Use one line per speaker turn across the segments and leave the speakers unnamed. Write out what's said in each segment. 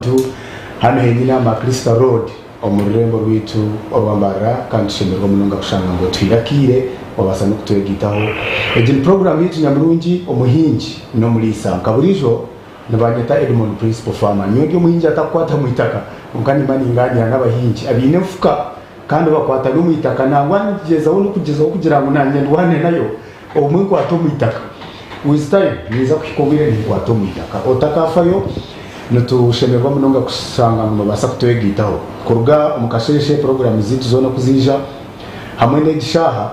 Abantu hanu henyini aha Maclister Road omu rurembo rwaitu orwa Mbarara kandi tushemererwa munonga kushanga ngu otuhaire akaire wabaasa n'okutwegaitaho. Egi ni puroguraamu yaitu nyamurungi Omuhingi n'Omuriisa. Nka buriijo nibanyeta Edmond Principal Farmer. Nyowe ndi omuhingi atakukwata mu itaka kwonka nimba ningaaniira n'abahingi abaine enfuka kandi bakwata n'omu itaka nangwa ngyezaho n'okugyezaho kugira ngu nanye ndwane nayo obumwe nkwata omu itaka. With time ninza kuhika obwire ninkwata omu itaka. Otakaafayo, nitushemererwa munonga kushanga ngu noobaasa kutwegaitaho. Kuruga omu kasheeshe puroguraamu zaitu zoona ku ziija hamwe n'egi shaaha,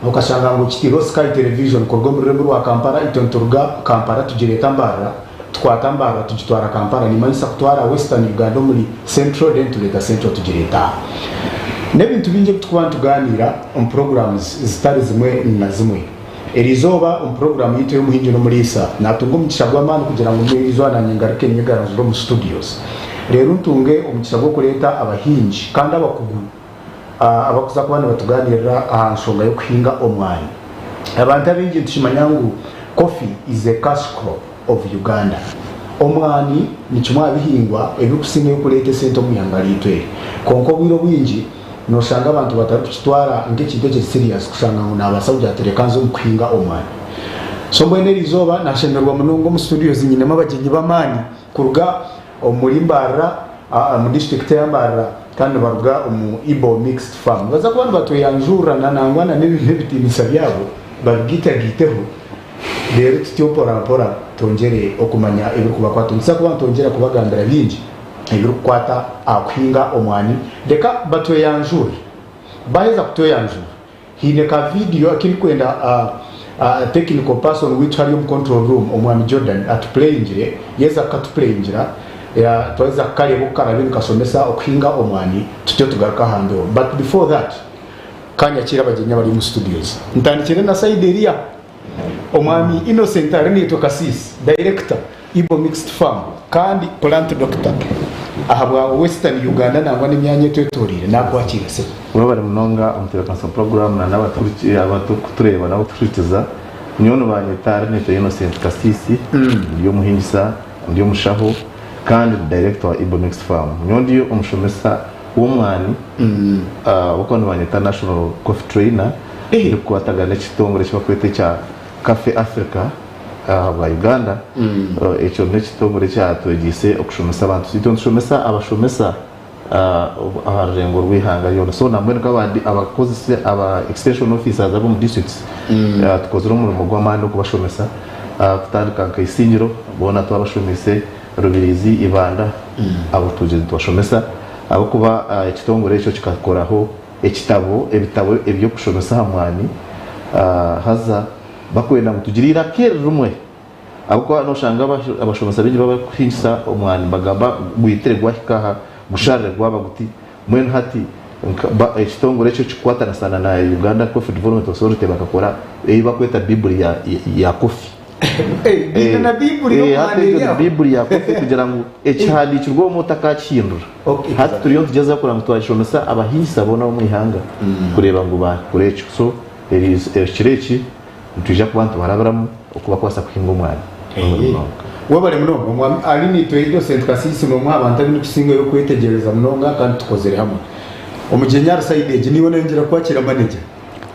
okashanga ngu okitiireho Sky Television kuruga omu rurembo rwa Kampala, itwe nituruga Kampala tugireeta Mbarara, tukwata Mbarara tugitwara Kampala, nimanyisa kutwara Western Uganda omuri Central then tureeta Central tugireeta aha. N'ebintu bingi ebi turikuba nitugaaniira omu puroguraamu zitari zimwe na zimwe. Eri izooba omu puroguraamu yaitu ey'Omuhingi n'Omuriisa, naatunga omugisha gw'amaani kugira ngu eri izooba naanye ngaruke nyegaranzure omu studios reero ntunge omugisha gw'okureeta abahingi kandi abakugu abarikuza kuba nibatugaaniirira aha nshonga y'okuhinga omwani. Abantu abaingi nitukimanya ngu coffee is a cash crop of Uganda. Omwani ni kimwe aha bihingwa ebirikusingayo kureeta esente omu ihanga ryaitu eri. Kwonka obwire obwingi, Noshanga abantu batarikukitwara nk'ekintu ekiri serious kushanga ngu nabaasa kugira ati reka nze omu kuhinga omwani. So mbwenu erizooba nashemererwa munonga omu studios nyinemu abagyenyi b'amaani kuruga omuri Mbarara omu district eya Mbarara kandi nibaruga omu Ibo Mixed Farm. Nibaza kuba nibatweyanjurira na nangwa na n'ebitiinisa byabo babigaitagaiteho reero tutyo mpora mpora twongyere okumanya ebirikubakwataho. Nituza kuba nitwongyera kubagambira bingi. Ebirikukwata aha kuhinga omwani, reka batweyanjure. Baaheza kutweyanjura, haine ka vidiyo aku ndikwenda technical person waitu hariya omu control room, Omwami Jordan atupureyingire. Yaaheza kukatupureyingira, twaheza kukareeba oku karaabe nikashomesa okuhinga omwani, tutyo tugaruke aha mbeho. But before that, ka nyakiire abagyenyi abari omu studios. Ntandikire na side eriya. Omwami Innocent Arinaitwe Kasiisi, Dayirekita, Ibo Mixed Farm kandi Plant Doctor ahabwa Western Uganda nangwa n'emyanya etwetoreire nakwakira sebo.
Webare munonga omutebekanisa wa puroguramu na n'abarikutureeba n'abarikutuhurikiza. Nyowe nibanyeta Arinaitwe Innocent Kasiisi, ndi omuhingisa, ndi omushaho kandi ndi Director wa Ibo Mixed Farm. Nyowe ndi omushomesa w'omwani ahabw'okuba nibanyeta National Coffee Trainer ndikukwatagana n'ekitongore eki barikweta ekya Cafe Africa ahabwa Uganda. Ekyo n'ekitongore ekyatwegyeise okushomesa abantu. Itwe nitushomesa abashomesa aha rurengo rw'eihanga ryona. So nambwenu nk'abakozesa aba extension officers ab'omu districts tukozire omurimo gw'amaani okubashomesa kutandika nka Isingiro boona twabashomeise. Rubirizi, Ibanda abo twizire nitubashomesa ahabw'okuba ekitongore ekyo kikakoraho ekitabo, ebitabo eby'okushomesa aha mwani haza bakwenda ngu tugire eiraka eri rimwe ahabw'okuba noshanga abashomesa baingi baaba barikuhingisa omwani nibagamba gwitire gwahika aha gusharire gwaba guti mbwenu hati ekitongore ekyo kikukwatanisa na Uganda Coffee Development Authority bakakora ei bakweta biburi ya coffee.
Baine na Baiburi
Hati
y'omuhanda
egyo
eri
ni
aho.
Baiburi ya kofi kugira ngu ekihandiikirwe omwo otakakihindura.
Okay,
Hati
exactly.
turiyo nitugyezaho kureba ngu twakishomesa abahingisa boona ab'omu ihanga kureeba ngu baakora ekyo. So eri ekiro eki nitwija kuba nitubarabiramu oku barikubaasa kuhinga omwani
Eeh. Webare munonga omwami Ali naitwe Innocent Kasiisi n'omwe aha bantu abu ndikusingayo kwetegyereza munonga kandi tukozire hamwe. Omugyenyi ahari side egi niiwe nayongyera kukwakira manager.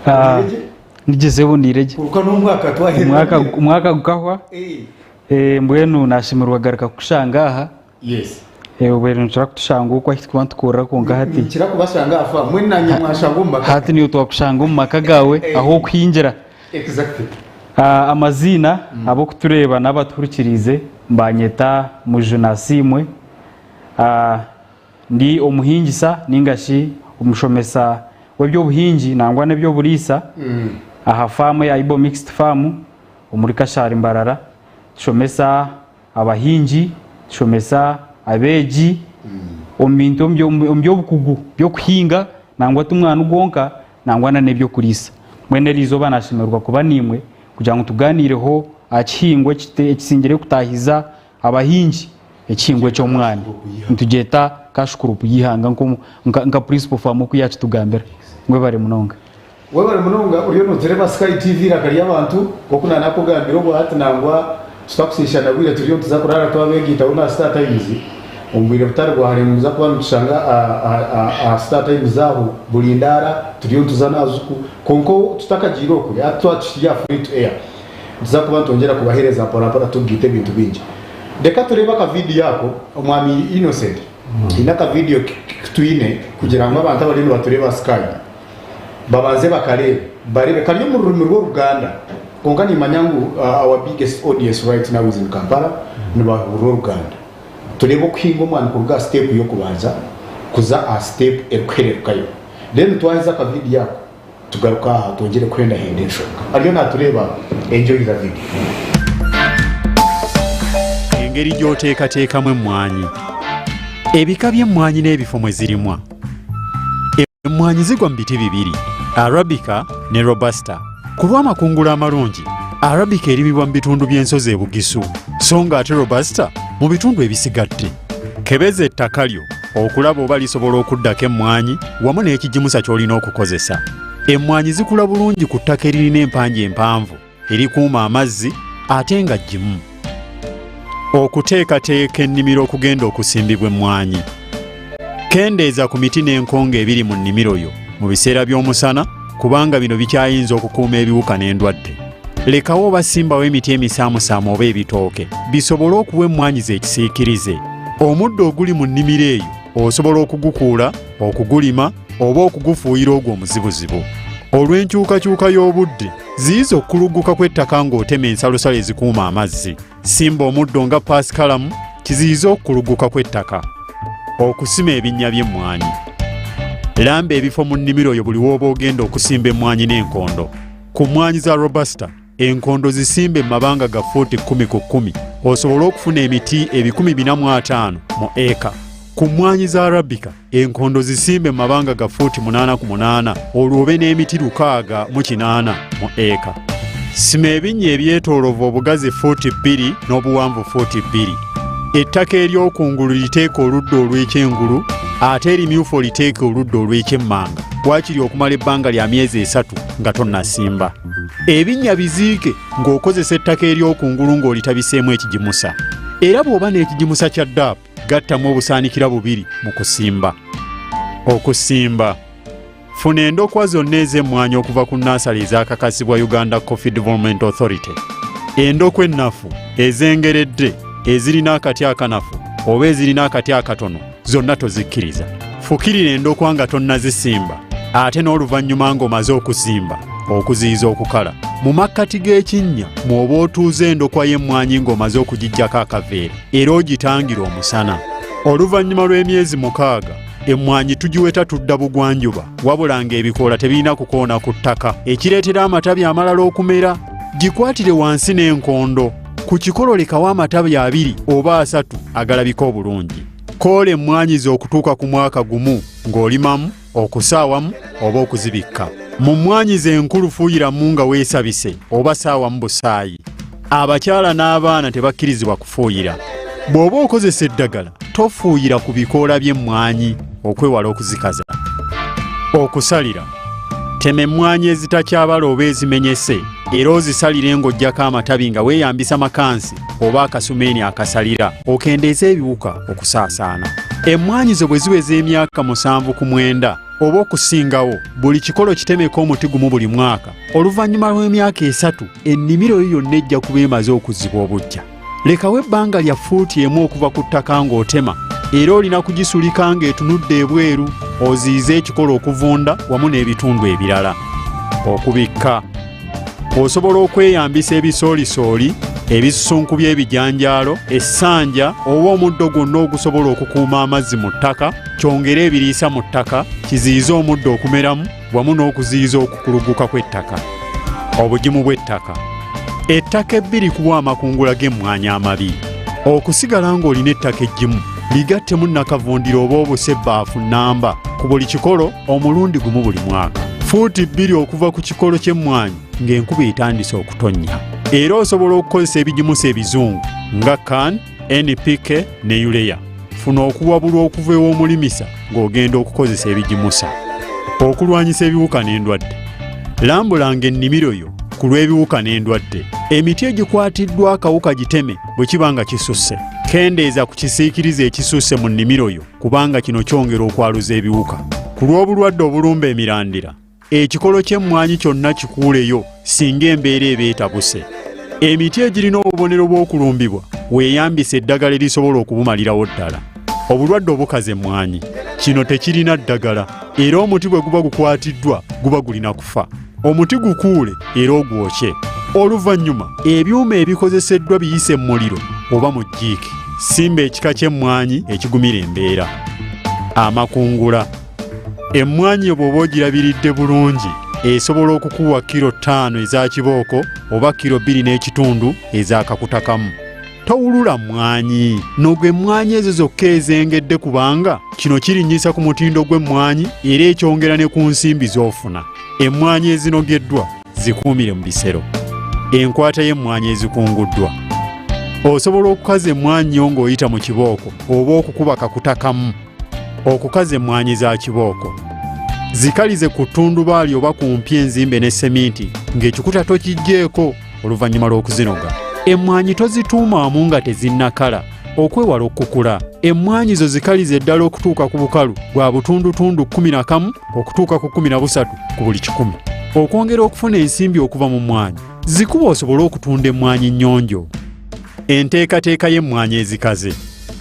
Ah,
Oreire gye?
Nigyezeho ndiire gye.
Kwonka n'omwaka twaheerera
Omwaka
mbwenu.
omwaka gukahwa
Eh.
eh, mbwenu nashemererwa kugaruka kukushanga aha.
Yes.
Eh, obwire nitukira kutushanga okwo ahu turikuba nitukorera kwonka hati
Ninkira kubashanga aha farm. Mbwenu nanye mwanshanga omu maka.
hati niiwe twakushanga omu maka gaawe
Eh.
ahu okuhingira.
Exactly.
Ah, amaziina ab'okutureeba n'abatuhurikiriize mbanyeta Mujuni Asiimwe. Ah, Ndi omuhingisa ninga shi omushomesa w'eby'obuhingi nangwa n'eby'oburiisa aha faamu eya Ibo Mixed Farm omuri Kashari Mbarara. Tushomesa abahingi, tushomesa abeegi omu bintu omu by'obukugu by'okuhinga nangwa ti mwani gwonka nangwa na n'eby'okuriisa. Mbwenu eri izooba nashemererwa kuba naimwe kugira ngu tuganiireho aha kihingwa ekisingire kutahiza Abahingi ekihingwa eky'omwani nitugyeta cash crop y'eihanga nka principal farmer oku yakitugambira. Mwebare munonga.
Webare munonga oriyo notureba Sky TV eiraka ry'abantu nkoku nanakugambira obwahati nangwa tutakusishana bwire turiyo nituza kurara twabegaitaho na Star Times. Omu bwire butari bwa hare nimuza kuba nitushanga aha Star Times aho buri ndaara turiyo nituza n'aha Zuku kwonka tutakagiire okwe hati twaba tukiri aha free to air nituza kuba nitwongyera kubaheereza mpora mpora tukugaita ebintu bingi. Reka tureebe akavidiyo ako Omwami Innocent haine akavidiyo ku twine kugira ngu abantu abariyo nibatureeba aha Sky babanze bakareebe bareebe kari omu rurimi rw'Oruganda kwonka nimanya ngu our biggest audience right now is in Kampala nibahurira Oruganda. Tureebe okuhinga omwani kuruga aha siteepu y'okubanza kuza aha siteepu erikuhererukayo. Then twaheza akavidiyo ako tugaruke aha twongyere kuhendahenda enshonga. Ariyo naatureeba enjoy the video.
Engeri gy'oteekateekamu emmwanyi. Ebika by'emmwanyi n'ebifo mwe zirimwa. Emmwanyi zigwa mu biti bibiri, Arabica ne Robusta. Ku lw'amakungula amalungi, Arabica erimibwa mu bitundu by'ensozi e Bugisu, so nga ate Robusta mu bitundu ebisigadde. Kebeza ettaka lyo okulaba oba lisobola okuddako emmwanyi wamu n'ekigimusa ky'olina okukozesa. Emmwanyi zikula bulungi ku ttaka eririna empanga empanvu, erikuuma amazzi ate nga ggimu. Okuteekateeka ennimiro okugenda okusimbibwa emmwanyi. Kendeeza ku miti n'enkonge ebiri mu nnimiro yo mu biseera by'omusana kubanga bino bikyayinza okukuuma ebiwuka n'endwadde. Lekawo oba simbawo emiti emisaamusaamu oba ebitooke bisobole okuwa emmwanyi zo ekisiikirize. Omuddo oguli mu nnimiro eyo osobola okugukuula, okugulima oba okugufuuyira ogwo omuzibuzibu. Olw'enkyukakyuka y'obudde, ziyiza okukulugguka kw'ettaka ng'otema ensalosalo ezikuuma amazzi. Simba omuddo nga paasikalamu kiziyize okukulugguka kw'ettaka. Okusima ebinnya by'emmwanyi. Lamba ebifo mu nnimiro yo buli w'oba ogenda okusimba emmwanyi n'enkondo. Ku mmwanyi za Robusta, enkondo zisimbe mu mabanga ga ffuuti kkumi ku kkumi osobole okufuna emiti 450 mu eka. Ku mmwanyi za Arabica, enkondo zisimbe mu mabanga ga fuuti 8 ku 8 olwo obe n'emiti 68 mu eka. Sima ebinnya ebyetoolovu obugazi fuuti bbiri n'obuwanvu fuuti bbiri. Ettaka ery'okungulu liteeke oludda olw'ekyengulu ate erimyufu oliteeke oludda olw'ekyemmanga waakiri okumala ebbanga lya myezi esatu nga tonnasimba. Ebinnya biziike ng'okozesa ettaka ery'okungulu ng'olitabiseemu ekigimusa. Era bw'oba n'ekigimusa kya DAP, Gattamu obusaanikira bubiri mu kusimba. Okusimba. Funa endokwa zonna ez'emmwanyi okuva ku nnaasale ezaakakasibwa Uganda Coffee Development Authority. Endokwa ennafu, ezengeredde, ezirina akati akanafu oba ezirina akati akatono zonna tozikkiriza. Fukirira endokwa nga tonnazisimba ate n'oluvannyuma ng'omaze okusimba okuziyiza okukala. Mu makkati g'ekinnya mw'oba otuuza endokwa y'emmwanyi ng'omaze okugiggyako akaveera. era ogitangire omusana. Oluvannyuma lw'emyezi mukaaga emmwanyi tugiweta tudda bugwanjuba wabula ng'ebikoola tebirina kukoona ku ttaka ekireetera amatabi amalala okumera. Gikwatire wansi n'enkondo ku kikolo lekawo amatabi abiri oba asatu agalabika obulungi. Koola emmwanyi zo okutuuka ku mwaka gumu ng'olimamu, okusaawamu oba okuzibikka. Mu mmwanyi zo enkulu fuuyiramu nga weesabise oba saawamu busaayi. Abakyala n'abaana tebakkirizibwa kufuuyira. Bw'oba okozesa eddagala tofuuyira ku bikoola by'emmwanyi okwewala okuzikaza. Okusalira. Tema emmwanyi ezitakyabala oba ezimenyese era ozisalire ng'oggyako amatabi nga weeyambisa makansi oba akasumeeni akasalira okendeeze ebiwuka okusaasaana. Emmwanyi zo bwe ziweza emyaka musanvu ku mwenda oba okusingawo, buli kikolo kitemeko omuti gumu buli mwaka. Oluvannyuma lw'emyaka esatu, ennimiro yo yonna ejja kuba emaze okuzzibwa obuggya. Lekawo ebbanga lya ffuuti emu okuva ku ttaka ng'otema era olina kugisulika ng'etunudde ebweru oziyize ekikolo okuvunda wamu n'ebitundu ebirala. Okubikka. Osobola okweyambisa ebisoolisooli, ebisusunku by'ebijanjaalo, essanja oba omuddo gwonna ogusobola okukuuma amazzi mu ttaka, kyongere ebiriisa mu ttaka, kiziyize omuddo okumeramu wamu n'okuziyiza okukuluguka kw'ettaka. Obugimu bw'ettaka. Ettaka ebbi likuwa amakungula g'emmwanyi amabi. Okusigala ng'olina ettaka eggimu, ligattemu nnakavundira oba obusa ebbaafu nnamba ku buli kikolo omulundi gumu buli mwaka. Fuuti bbiri okuva ku kikolo ky'emmwanyi ng'enkuba etandise okutonnya. Era osobola okukozesa ebigimusa ebizungu nga can, NPK ne urea. Funa okuwabulwa okuva ew'omulimisa ng'ogenda okukozesa ebigimusa. Okulwanyisa ebiwuka n'endwadde. Lambulanga ennimiro yo ku lw'ebiwuka n'endwadde. Emiti egikwatiddwa akawuka giteme bwe kiba nga kisusse. Kendeeza ku kisiikirize ekisusse mu nnimiro yo kubanga kino kyongera okwaluza ebiwuka. Ku lw'obulwadde obulumba emirandira, ekikolo ky'emmwanyi kyonna kikuuleyo singa embeera eba etabuse. Emiti egirina obubonero bw'okulumbibwa weeyambise eddagala erisobola okubumalirawo ddala. Obulwadde obukaza emmwanyi kino tekirina ddagala era omuti bwe guba gukwatiddwa guba gulina kufa. Omuti gukuule era ogwokye. Oluvannyuma ebyuma ebikozeseddwa biyise mu muliro oba mu jjiiki. Simba ekika ky'emmwanyi ekigumira embeera. Amakungula. Emmwanyi yo bw'oba ogirabiridde bulungi esobola okukuwa kiro ttaano eza kibooko oba kiro 2.5 ez'akakutakamu. Towulula mmwanyi. Noga emmwanyi ezo zokka ezengedde kubanga kino kirinnyisa ku mutindo gw'emmwanyi era ekyongera ne ku nsimbi z'ofuna. Emmwanyi ezinogeddwa zikuumire mu bisero. Enkwata y'emmwanyi ezikunguddwa. Osobola okukaza emmwanyi yo ng'oyita mu kibooko oba okukuba kakuta kamu. Okukaza emmwanyi za kibooko. Zikalize ku ttundubaali oba ku mpi enzimbe ne seminti ng'ekikuta tokiggyeeko oluvannyuma lw'okuzinoga. Emmwanyi tozituumaamu nga tezinnakala okwewala okukukula. Emmwanyi zo zikalize ddala okutuuka ku bukalu bwa butundutundu 11 okutuuka ku 13 ku buli kikumi. Okwongera okufuna ensimbi okuva mu mmwanyi, zikuba osobole okutunda emmwanyi nnyonjo. Enteekateeka y'emmwanyi ezikaze.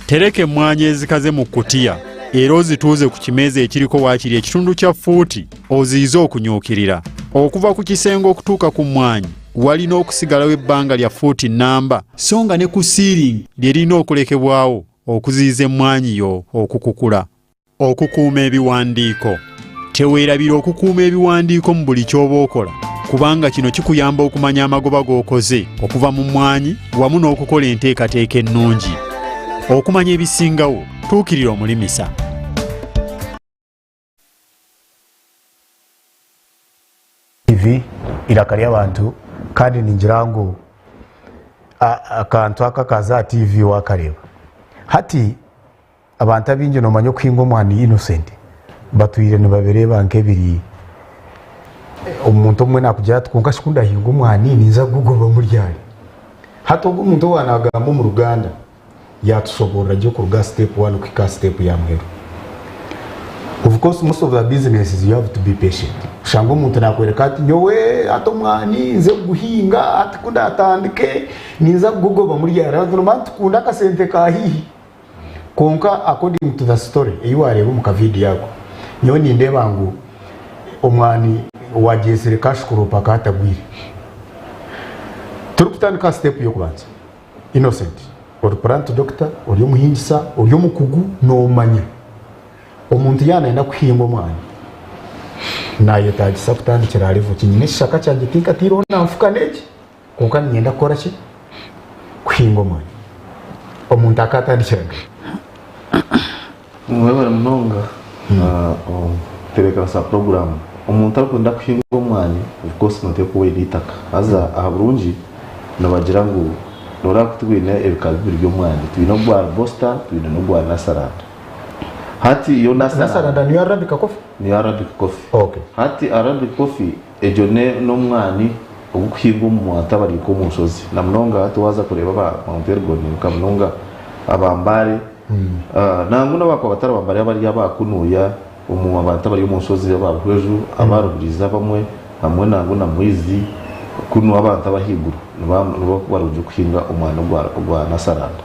Tereka emmwanyi ezikaze mu kkutiya era ozituuze ku kimeeza ekiriko waakiri ekitundu kya ffuuti oziyize okunyuukirira. Okuva ku kisenge okutuuka ku mmwanyi walina okusigalawo ebbanga lya ffuuti nnamba so nga ne ku siiringi lye lirina okulekebwawo okuziyiza emmwanyi yo okukukula. Okukuuma ebiwandiiko. Teweerabira okukuuma ebiwandiiko mu buli ky'oba okola kubanga kino kikuyamba okumanya amagoba g'okoze okuva mu mmwanyi wamu n'okukola enteekateeka ennungi. Okumanya ebisingawo, tuukirira omulimisa.
TV iraka ry'abantu kandi ningira ngu akantu aka akaza aha TV wakareeba. Hati abantu abaingi nomanya okuhinga omwani Innocent batwire nibabireeba nk'ebiri omuntu omwe nakugira ati kwonka shi kundahinga omwani ninza kugugobamu ryari? Hati ogu omuntu owa nagamba omu ruganda Yaatushoboorora gye kuruga aha siteepu wani kuhika aha siteepu ya muheru. Of course most of the businesses you have to be patient. Oshanga omuntu naakworeka ati nyowe hati omwani nze kuguhinga hati ku ndaatandike ninza kugugobamu ryari. Abantu nibaaba nitukunda akasente ka haihi. Kwonka according to the story ei waareeba omu kavidiyo ako, nyowe nindeeba ngu omwani waagyetsire cash crop akaba atagwire. Turikutandika aha siteepu y'okubanza. Innocent, ori plant doctor, ori omuhingisa, ori omukugu, nomanya omuntu yaaba nayenda kuhinga omwani nayetagisa kutandikira aha level ki? Nyine ekishaka kyangye tinkateireho na nfuka n'egi kwonka niinyenda kukora ki? Kuhinga omwani. Omuntu akatandikira nkahi?
Mwebare munonga tebeekanisa puroguraamu. Omuntu arikwenda kuhinga omwani of course noteekwa kuba oine eitaka. Haza aha burungi nibagira ngu noreeba ku twine ebika bibiri by'omwani, twine ogwa Robusta twine n'ogwa Nasaranda. Hati yo
Nasaranda Nasaranda niyo Arabica coffee?
Niyo Arabic coffee.
Okay.
Hati Arabic coffee Egyo n'omwani ogurikuhingwa omu bantu abari nk'omu nshozi na munonga hati waaza kureeba aba Mount Elgon nka munonga aba Mbale nangwa n'abakuba batari aba Mbale abari aba kunuya omu abantu abari omu nshozi aba Buhweju aba Rubirizi abamwe hamwe nangwa na Mwizi kunu abantu abahaiguru nibo barungi kuhinga omwani ogwa Nasaranda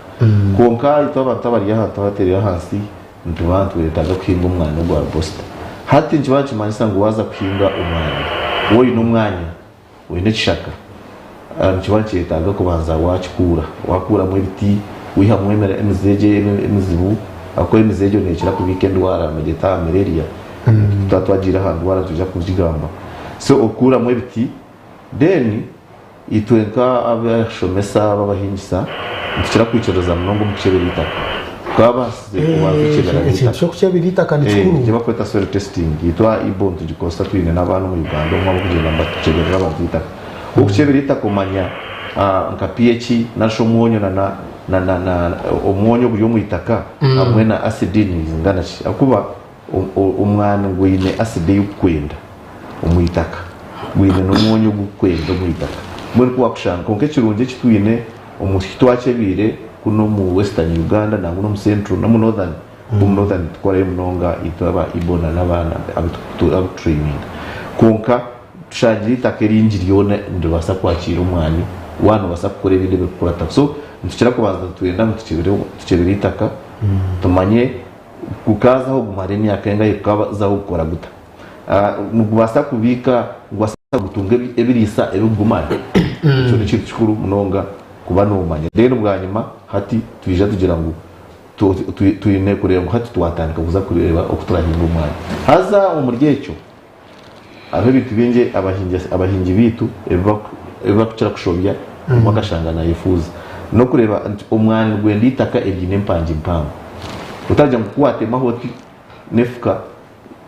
kwonka itwe abantu abari ahantu ahatereire ahansi Nituba nitwetaaga kuhinga omwani ogwa Robusta. Hati nikiba nikimanyisa ngu waaza kuhinga omwani, waaba oine omwanya, oine ekishaka, nikiba nikyetaaga kubanza waakikuura. Waakuuramu ebiti, waihamu emizi egyo emizibu, ahakuba emizi egyo neekira kubiika endwara nibagyeta malaria. Twaba twagiire aha ndwara nitwija kugigamba. So okuuramu ebiti then Itwe nk'abashomesa b'abahingisa nitukira kwikiririza munonga omu kukyebera eitaka. Tukaba baasize kubanza kukyebera
Ekintu
eitaka.
ky'okukyebera eitaka ni kikuru.
Eki barikweta soil testing. Itwe aha IBO nitugikozesa twine n'abaana omu Uganda omu abarikugyenda nibatukyeberera abantu eitaka. Orikukyeberera eitaka omanya nka pH nari shi omwonyo na na omwonyo oguri omu itaka hamwe na asidi nizingana ki. Ahakuba Omwani gwine asidi ei orikwenda omu itaka, gwine n'omwonyo ogu orikwenda omu itaka. Mbwenu ku waakushanga, kwonka ekirungi eki twine omu ki twakyebiire. kunu omu Western Uganda nangwa n'omu Central n'omu Northern, omu Northern nitukorayo munonga itwe aba Igbo na n'abaana abu tukutureyininga. Kwonka tushangire eitaka eringi ryona niribaasa kwakiira omwani waaba noobaasa kukora ebindi ebirikukurataho. So nitukira kubanza nitwenda ngu tukyebere eitaka tumanye gukaazaho gumara emyaka engahi, gukaazaho gukora guta. Nigubaasa kubiika, nigubaasa kutunga ebiriisa ebirikugumara? Ekyo n'ekintu kikuru munonga kuba noomanya. Then bwanyima hati twija tugira ngu twine kureeba ngu hati twatandika kuza kureeba oku turahinge omwani. Haza omuri ekyo hariho ebintu bingi abahingi baitu ebi barikukira kushobya omwe akashanga naayefuuza. N'okureeba nti omwani nigwenda eitaka eriine empangi mpango. Otaragira ngu ku waatemaho oti n'efuka,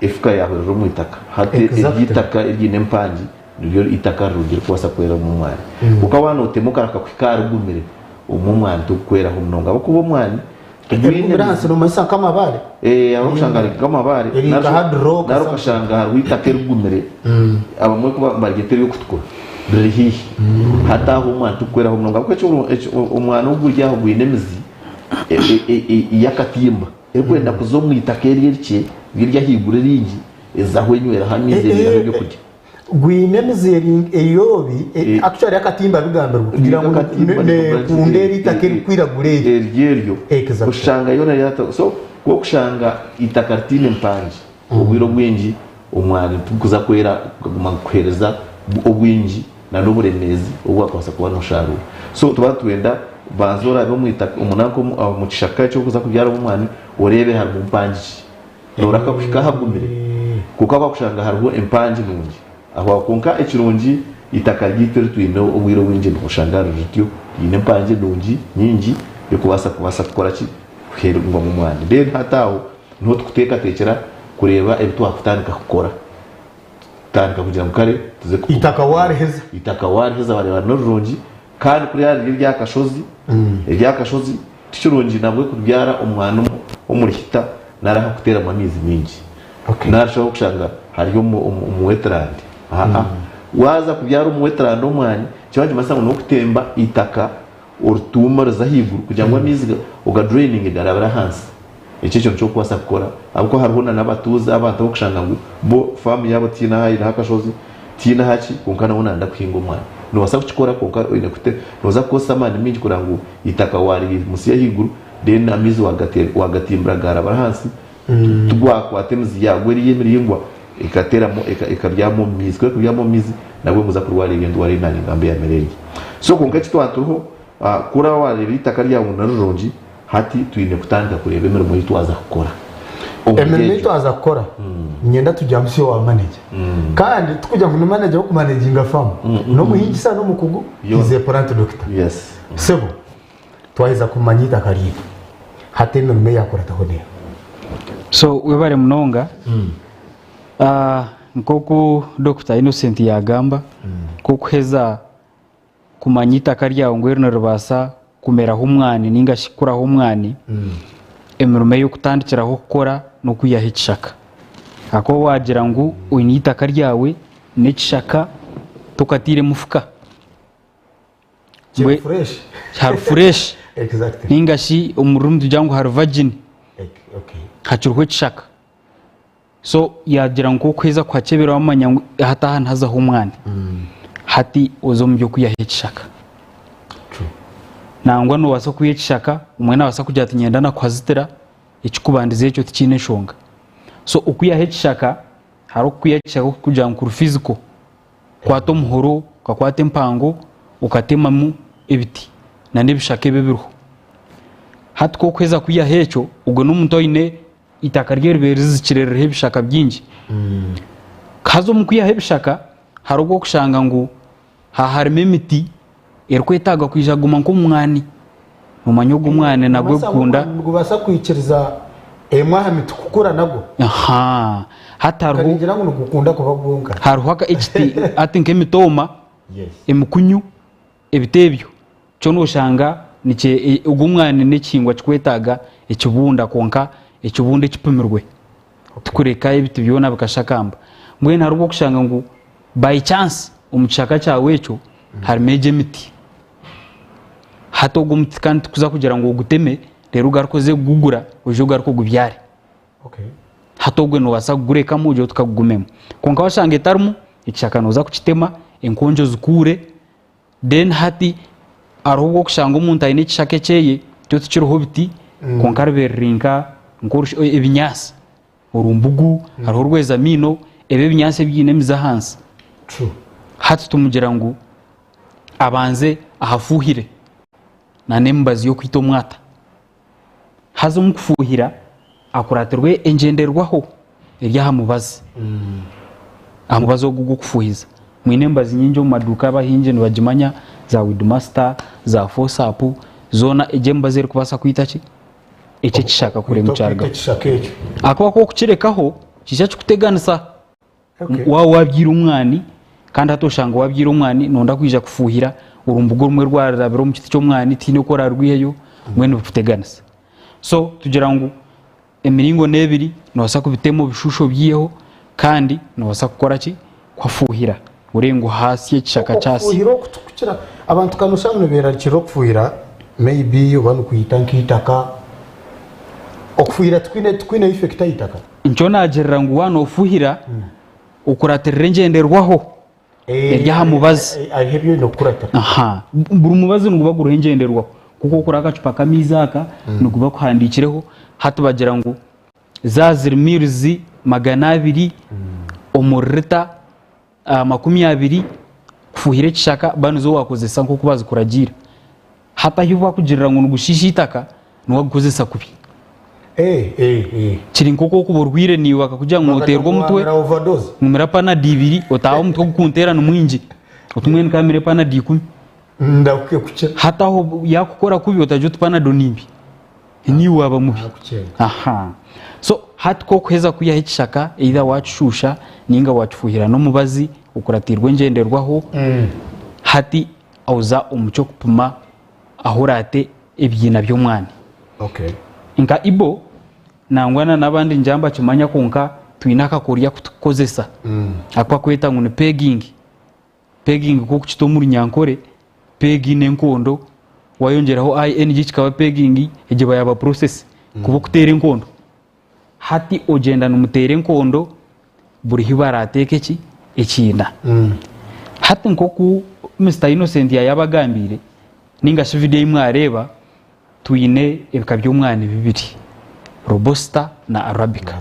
efuka yaahurira omu itaka. Hati eryo itaka eriine empangi niryo itaka rirungi erikubaasa kweramu omwani. Kwonka waaba nootema okareka kuhika aha rigumire, obumwe omwani tigukweraho munonga ahabw'okuba omwani tigwine
Erigumire ahansi noomanyisa nk'amabaare?
Ee, hariho okushanga riri nk'amabaare
Eri nka hard rock
nari
something.
okashanga hariho itaka erigumire abamwe ku baryeta ery'okutukura riri haihi. Hati aho omwani tigukweraho munonga ahabw'okuba eki omwani ogu guri aho gwine emizi y'akatimba. Erikwenda kuza omu itaka eri erikye riri ahaiguru eringi ezaho enyweraho amaizi ereeraho ebyokurya.
Gwine emizi eyorobi actually akatimba bigambirwe kugira ngu nekunda eri itaka erikwiragura eri.
Eryo eryo oshanga yoona yata so ku okushanga itaka ritaine mpangi obwire obwingi omwani tigukuza kwera gukaguma nigukuhereza obwingi na n'oburemeezi obu wakubaasa kuba nosharuura. So nituba nitwenda banza orabe omu itaka omu nanka omu kishaka eki orikuza kubyaramu omwani oreebe harimu mpangi ki. Noraka kuhika ahagumire kwonka wakushanga hariho empangi nungi aho kwonka ekirungi itaka ryaitu eri twine obwire obwingi noshanga riri rityo ryine empangi nungi nyingi yokubaasa kubaasa kukora ki kuheerwamu omwani. Then hati aho niho tukuteekateekyera kureeba ebi twakutandika kukora. Tutandika kugira ngu kare tuze ku
Itaka wariheza.
Itaka wariheza wareeba nirirungi kandi kuriya riri eryakashozi, eryakashozi tikirungi nabwe kubyara omwana omuri hita nari ahakuteeramu amaizi maingi. Nari shi ahokushanga hari omu wetland. Aa waaza kubyara omu wetland omwani nikiba nikimanyisa ngu nokutemba itaka orituuma rize ahaiguru kugira ngu amaizi ogadraininge garabire ahansi. Ekyo ekintu ky'okubaasa kukora ahabw'okuba hariho na n'abatuuzi abantu ab'okushanga ngu bo faamu yaabo tihaine ahu aine akashozi, tihaine ahaki kwonka nawe nayenda kuhinga omwani. Noobaasa kukikora kwonka oine kute nooza kukozesa amaani maingi kureba ngu eitaka waarimutsya ahaiguru then amaizi waagatimbura gaaraba ahansi tigwakwata emizi yaago eriyo emiraingwa ekateeramu ekabyama omu maizi. Ku erikubyama omu maizi nabwo nooza kurwara eryo endwara ei naaningamba eya malaria. So kwonka eki twaba turiho ku oraabe waareeba eitaka ryawe ngu nirirungi, Hati twine kutandika kureeba emirimo ei twaza kukora. Omuri
Emirimo ei
egyo.
twaza kukora niinyenda tugyamutsye owa manager. Kandi tikugira ngu ni manager w'okumanaginga faamu, n'omuhingisa n'omukugu, he is a plant doctor.
Yes.
Sebo, twaheza kumanya eitaka ryaitu, hati emirimo eyakurataho neeha?
So webare munonga. Nk'oku Dokita Innocent yagamba, nk'okuheza kumanya eitaka ryawe ngu eri niribaasa kumeraho omwani ninga shi kukuraho omwani, emirimo ey'okutandikiraho kukora n'okwihaho ekishaka. Ahakuba waagira ngu oine eitaka ryawe n'ekishaka tokataire mufuka,
Kiri fresh.
hari fureshi
Exactly.
ninga shi omu rurimi nitugira ngu hari vagini,
Okay.
hakiriho ekishaka. So yaagira ngu okuheza kuhakyebera wamanya ngu hati aha nihazaho omwani, hati oze omu by'okwihaho ekishaka. Nangwa noobaasa kwiha ekishaka, omwe naabaasa kugira ati niinyenda nakuhazitira, ekikubandize ekyo tikiine nshonga. So okwihaho ekishaka, hariho okwiha ekishaka okukugira ngu kuri physical, kukwata omuhoro, okakwata empango, okatemamu ebiti n'ebishaka ebi ebiriho. Hati ku orikuheza kwihaho ekyo, ogwo n'omuntu oine Eitaka rye ribaire rizikire ririho ebishaka bingi. Haza omu kwihaho ebishaka hariho obu orikushanga ngu harimu emiti erikwetaaga kwija kuguma nk'omwani. Noomanya ogwo omwani nagwo gukunda.
Nigubaasa kwikiriza emwe aha miti kukura nagwo?
Ahaa. Hati hariho.
Ningira ngu nigukunda kuba gwonka.
Hariho ekiti hati nk'emitooma, emikunyu. Ebiti ebyo kyona oshanga ogwo omwani n'ekihingwa kikwetaaga ekibunda kwonka ekibunda ekipimirwe tikureka ebiti byona bikashakamba. Mbwenu hariho obu orikushanga ngu by chance omu kishaka kyawe ekyo harimu egyo emiti. Hati ogwo omuti kandi tikuza kugira ngu oguteme reero ogaruke oze kugugura oije ogaruke ogubyare. Hati ogwe noobaasa kugurekamu ogire oti kagugumemu. Kwonka washanga etarimu, ekishaka nooza kukitema, enkongi ozikuure, then hati hariho obu orikushanga omuntu aine ekishaka ekyeye kyo tikiriho biti kwonka riba riri nka ebinyaatsi. Orumbugu, hariho orwezamiino, ebi ebinyaatsi ebiine emizi ahansi. Hati tumugira ngu abanze ahafuuhire n'emibazi y'okwita omwata. Haza omu kufuuhira akuratirwe engyenderwaho eri aha mubazi, aha mubazi ogu ogw'okufuuhiza. Mwine emibazi nyingi omu maduuka abahingi nibagimanya za Weedmaster, za Force-up, zoona egyo emibazi erikubaasa kwita ki? Eki ekishaka kureba ngu kyarugaho. Ahakuba ku orikukirekaho kiija kikuteganisa. Waaba waabyaire omwani kandi hati oshanga waabyaire omwani nooyenda kwija kufuuhira orumbuga orumwe rwarabire omu kiti ky'omwani tihaine oku oraarwiheyo mbwenu nibikuteganisa. So tugira ngu emiringo n'ebiri noobaasa kubitema obishuushe obyiheho kandi noobaasa kukora ki? Kuhafuuhira orebe ngu haasya ekishaka kyasya.
Okufuuhira oku tikukira abantu kandi oshanga nibeerarikirira okufuuhira maybe oba nikwita nk'eitaka okufuuhira tikwine tikwine effect aha itaka.
Nikyo naagirira ngu waaba noofuuhira, okuratirira engyenderwaho eri aha mubazi.
Hariho ebi oine kukuratira.
Aha. Buri mubazi niguba guriho engyenderwaho. Nk'oku orikugura akacupa k'amaizi aka, nikuba kuhandiikireho. Hati bagira ngu zaaba ziri miruzi 200 omu rita 20 kufuuhira ekishaka, ba nizo waakozesa nk'oku baazikuragiira. Hati ahi bakugirira ngu nigushiisha eitaka, niwe agukozesa kubi. Kiri nk'oku orikuba orwaire naiwe bakakugira ngu noteerwa omutwe, ngu mira panado ibiri otaahe omutwe ogukunteera ni mwingi, oti mbwenu ka mmire panado ikumi. Hati aho yaakukora kubi otagira oti panado ni mbi, niiwe waaba mubi. So hati ku orikuheza kwihaho ekishaka either waakishuusha nainga waakifuuhira n'omubazi okuratiirwe engyenderwaho, hati oza omu ky'okupima ahu oraate ebiina by'omwani. Nka Ibo nangwa na n'abandi ningira nibakimanya kwonka twine akakoryo aku turikukozesa aku barikweta ngu ni pegging. Pegging nk'oku kita omu Runyankore, peg n'enkondo wayongyeraho ing kikaba pegging egyo eba yaaba process kuba okuteera enkondo. Hati ogyenda nimuteera enkondo buri hu baraateeke eki? Ekiina. Hati nk'oku Mister Innocent yaayabagambiire nainga shi vidiyo ei mwareeba, twine ebika by'omwani bibiri, Robusta na Arabica.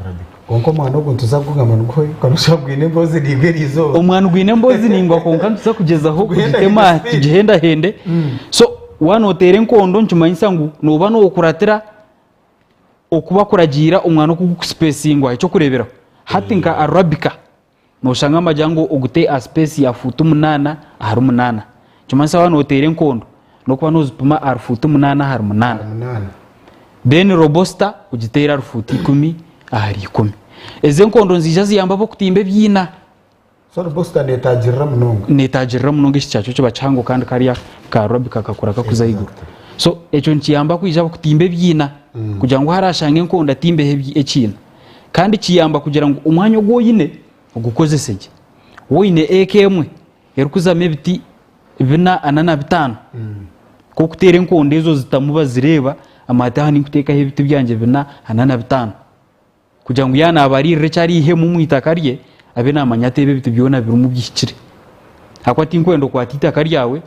Kwonka omwani ogu nituza kugamba niguhwayo kandi oshanga gwine emboozi naingwa eriizooba.
Omwani gwine emboozi naingwa kwonka nituza kugyezaho kugitema tugihendahende. So waaba nooteera enkondo nikimanyisa ngu nooba nookuratira oku bakuragiira omwani oku gukusipesingwa ekyokureeberaho hati nka arabica noshanga nibagira ngu ogute aha sipesi ya fuutu munaana ahari munaana nikimanyisa waaba noteera enkondo nokuba nozipima ahari fuutu munaana ahari munaana then robusta ogiteere ahari fuutu ikumi ahari ikumi ezi enkondo niziija ziyambe ab'okutimba ebiina.
So robusta netagirira munonga.
Netagirira munonga eki kyakyo kiba kihango kandi kariya ka arabica kakura kakuza ahaiguru. So ekyo nikiyamba kwija kutimba ebiina kugira ngu ahu arashanga enkondo atimbeho ekiina. Kandi kiyamba kugira ngu omwanya ogu oine ogukozese gye. Waaba oine eka emwe erikuzamu ebiti bina ana na bitaano, ku orikuteera enkondo ezo ozitamu bazireeba, amanya ati aha ninkuteekaho ebiti byangye bina ana na bitaano. Kugira ngu yaaba naabaririra eki araihemu omu itaka rye, abe naamanya ati ebi ebiti byona birimu bihikire. Ahakuba tinkwenda okwate eitaka ryawe,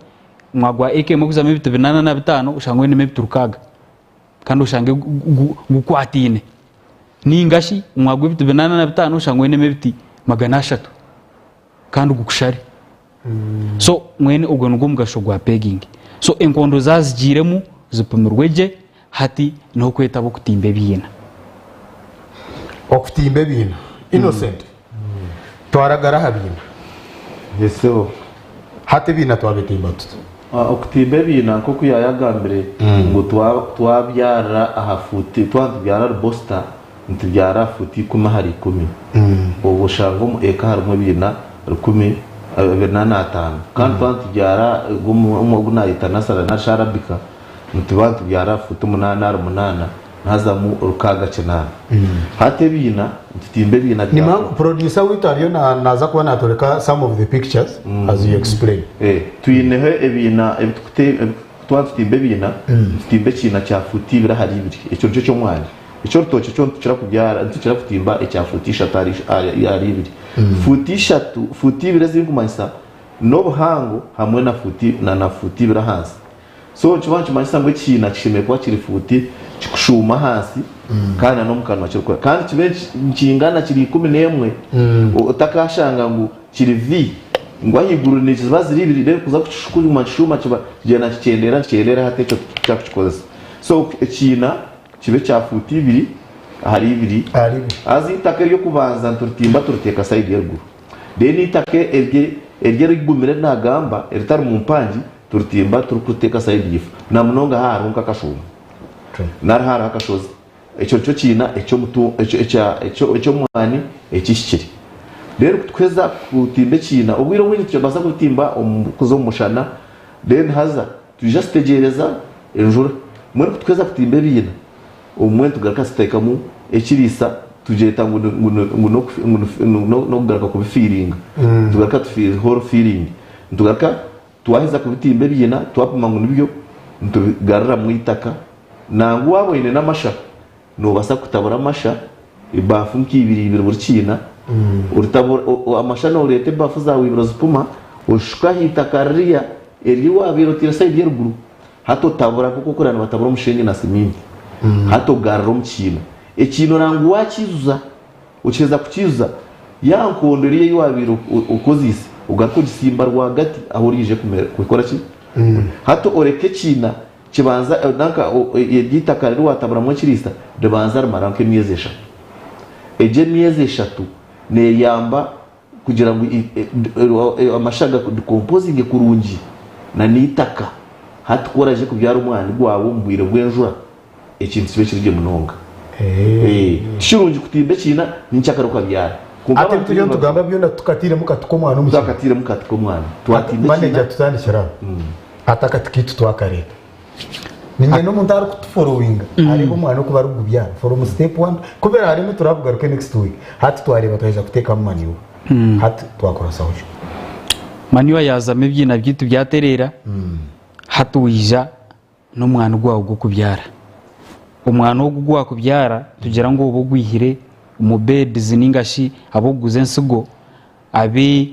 mwagwa eka emwe erikuzamu ebiti binaana na bitaano, oshange oinemu ebiti rukaaga kandi oshange gukwataine. Nainga shi mwagwa ebiti binaana na bitaano oshange oinemu ebiti 300 kandi gukushare. So mbwenu ogwo nigwo mugasho gwa pegging. So enkondo zaazigiiremu zipimirwe gye, hati n'okwetaba okutimba ebiina.
Okutimba ebiina. Innocent, twaragara aha biina.
Yes sebo.
Hati ebiina twabitimba tuta?
Okutimba ebiina nk'oku yaayagambire ngu twabyarira aha fuuti, twaba nitubyara ribosita Nitubyara fuuti 10 ahari 10. Obwo oshanga omu eka harimu ebiina 405. Kandi twaba nitubyara ogu naayeta nasara nari shi arabika, nituba nitubyara fuuti 8 ahari 8, nihazamu 608. Hati ebiina, nitutimba ebiina bya.
Producer waitu ariyo naaza kuba naatworeka some of the pictures as you explain.
Twineho ebiina ebi. Twaba nitutimba ebiina, nitutimba ekiina kya fuuti ibiri ahari ibiri. Ekyo nikyo ky'omwani. Eky'orutookye kyo nitukira kubyara, nitukira kutimba ekya fuuti ishatu ahari ibiri. Fuuti ishatu, fuuti ibiri ezinkumanyisa n'obuhango hamwe na fuuti na na fuuti ibiri ahansi. So nikiba nikimanyisa ngu ekiina kishemereire kuba kiri fuuti kikushuuma ahansi kandi na n'omu kanwa kirikukora. Kandi kibe nikingana kiri ikumi n'emwe otakashanga ngu kiri V ngu ahaiguru niziba ziri ibiri then kuza kukiguma nikishuuma kiba kigyenda nikikyendeera nikikyendeera hati ekyo titukukira kukikozesa. So ekiina kibe kya fuuti ibiri ahari ibiri haza eitaka ery'okubanza nituritimba turiteeka sayidi y'eruguru then eitaka erye erigumire eri naagamba eritari mu mpangi turitimba turikuteeka sayidi y'eifo na munonga haaba hariho nk'akashuuma nari haaba hariho akashozi. Ekyo nikyo kiina eky'omwani ekihikire. Reero ku tukuheza kutimba ekiina, obwire obwingi tubaasa kubitimba kuza omu mushana, then haza twija tutegyereza enjura. Mbwenu ku tukuheza kutimba ebiina, obumwe nitugaruka tuteekamu ekiriisa tugyeta ngu n'okugaruka kubifiiringa. Nitugaruka hole filling. Nitugaruka twaheza kubitimba ebiina, twapima ngu nibyo, nitubigaruramu eitaka. Nangwa waaba oine n'amasha, noobaasa kutabura amasha ebaafu nk'ibiri ibiri buri kiina, oritabura amasha nooreeta ebaafu zaawe ibiri ozipima, ozishuka aha itaka ririya eri waabaire otaire sayidi y'eruguru, hati otabura nk'oku orikureeba nibatabura omusheenyi na siminti, hati ogarura omu kiina. Ekiina oranga waakiijuza, okiheza kukiijuza, ya nkondo eriya ei waabaire okoziise, ogaruke ogisimba rwagati ahu oraije kukora ki? Hati oreke ekiina Kibanza nanka eryo itaka riri wataburamu ekiriisa ribanza rimara nk'emyezi eshatu. Egyo emyezi eshatu neyamba kugira ngu amasha ga decomposinge kurungi na n'itaka. Hati ku oraije kubyara omwani gwawe omu bwire bw'enjura ekintu kibe kiri gye munonga. Tikirungi kutimba ekiina nyenkyakare okabyara. Kwonka
Hati
abantu
ebituriyo nitugamba byona tukatiiremu kati k'omwana omu kiina.
Tukatiiremu kati k'omwana. Twatimba ekiina.
Manager tutandikire aho. Hati akati kaitu twakareeta. Niinyenda omuntu arikutuforowinga areebe omwana oku barikugubyara from step one ku biraareme turabugaruke next week. Hati twareeba twaheza kuteekamu manure hati twakora ki?
Manure yaazamu ebiina byaitu byatereera hati waija n'omwani gwawe gw'okubyara. Omwani ogu ogu waakubyara tugira ngu obe ogwihire omu beds ninga shi ab'okuguza ensigo abu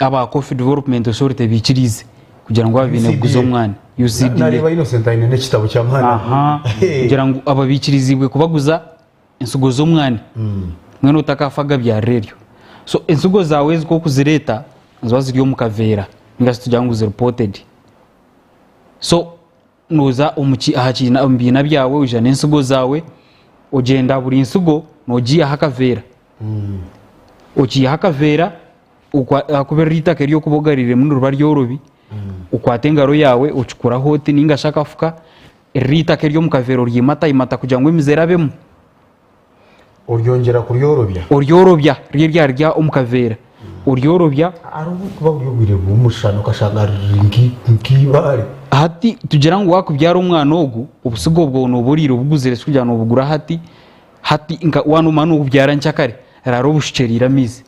aba Coffee Development Authority baikiriize kugira ngu babe baine kuguza omwani. UCDA.
Nareeba Innocent aine n'ekitabo ky'amaani.
Aha, kugira ngu aba baikiriziibwe kubaguza ensigo z'omwani mbwenu otakaafa gabyarira eryo. So ensigo zaawe ezi ku orikuzireeta niziba ziri omu kaveera ninga shi tugire ngu ziri potted. So nooza omu ki aha kiina omu biina byawe oija n'ensigo zaawe ogyenda buri nsigo noogiihaho akaveera. Okiihaho akaveera ahakuba eryo eitaka eri orikuba ogariiremu niriba ryorobi, okwata engaro yaawe okikuraho oti ninga shi akafuka, eryo eitaka ery'omu kaveera oryimataimata kugira ngu emizi erabemu.
Oryongyera kuryorobya.
Oryorobya ryo eryarya omu kaveera oryorobya.
Hariho oburikuba buri obwire bw'omushana okashanga riri nk'eibaare.
Hati tugira ngu waakubyara omwana ogu, obusigo bwawe nooba oriire obuguzire si kugira ngu noobugura hati, hati nka waaba noomanya noobubyara nkyakare, raara obushukyereire amaizi.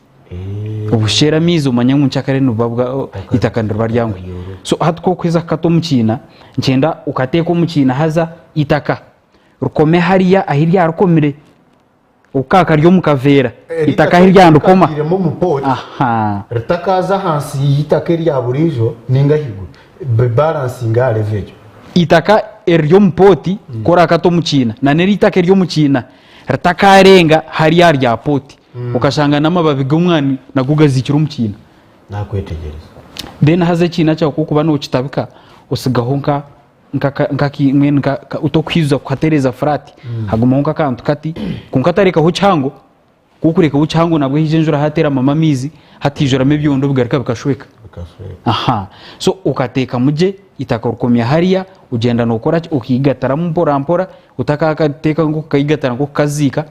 Obushukyeere amaizi omanye ngu nkyakare nibuba bwa eitaka niriba ryanguhi. So hati ku orikuheza kukata omu kiina, nikyenda okateeka omu kiina haza eitaka rikome hariya ahi ryarikomire, okukaaka riri omu kaveera, eitaka ahi ryarikoma.
Rikatiiremu omu pot,
Aha.
ritakaaza ahansi y'eitaka erya buriijo ninga ahaiguru, bibalansinge aha level egyo.
Eitaka eriri omu pooti ku orakate omu kiina, na n'eri eitaka eriri omu kiina ritakaarenga hariya aha rya pooti, okashanga n'amababi g'omwani nago gaziikire omu kiina.
Naakwetegyereza.
Then haza ekiina kyawe ku orikuba nookitabika, osigaho nka mbwenu tokuhiizuza kukatereeza flat, hagumaho nk'akantu kati, kwonka otarekaho kihango, ku okurekaho kihango nabwo haija enjura hateeramamu amaizi, hatiijuramu ebyondo bigaruka bikashweka. Aha, so okateekamu gye eitaka orikomya hariya, ogyenda nookora ki, okaigataramu mpora mpora, otakakateeka nk'okukaigatara nk'okukaziika,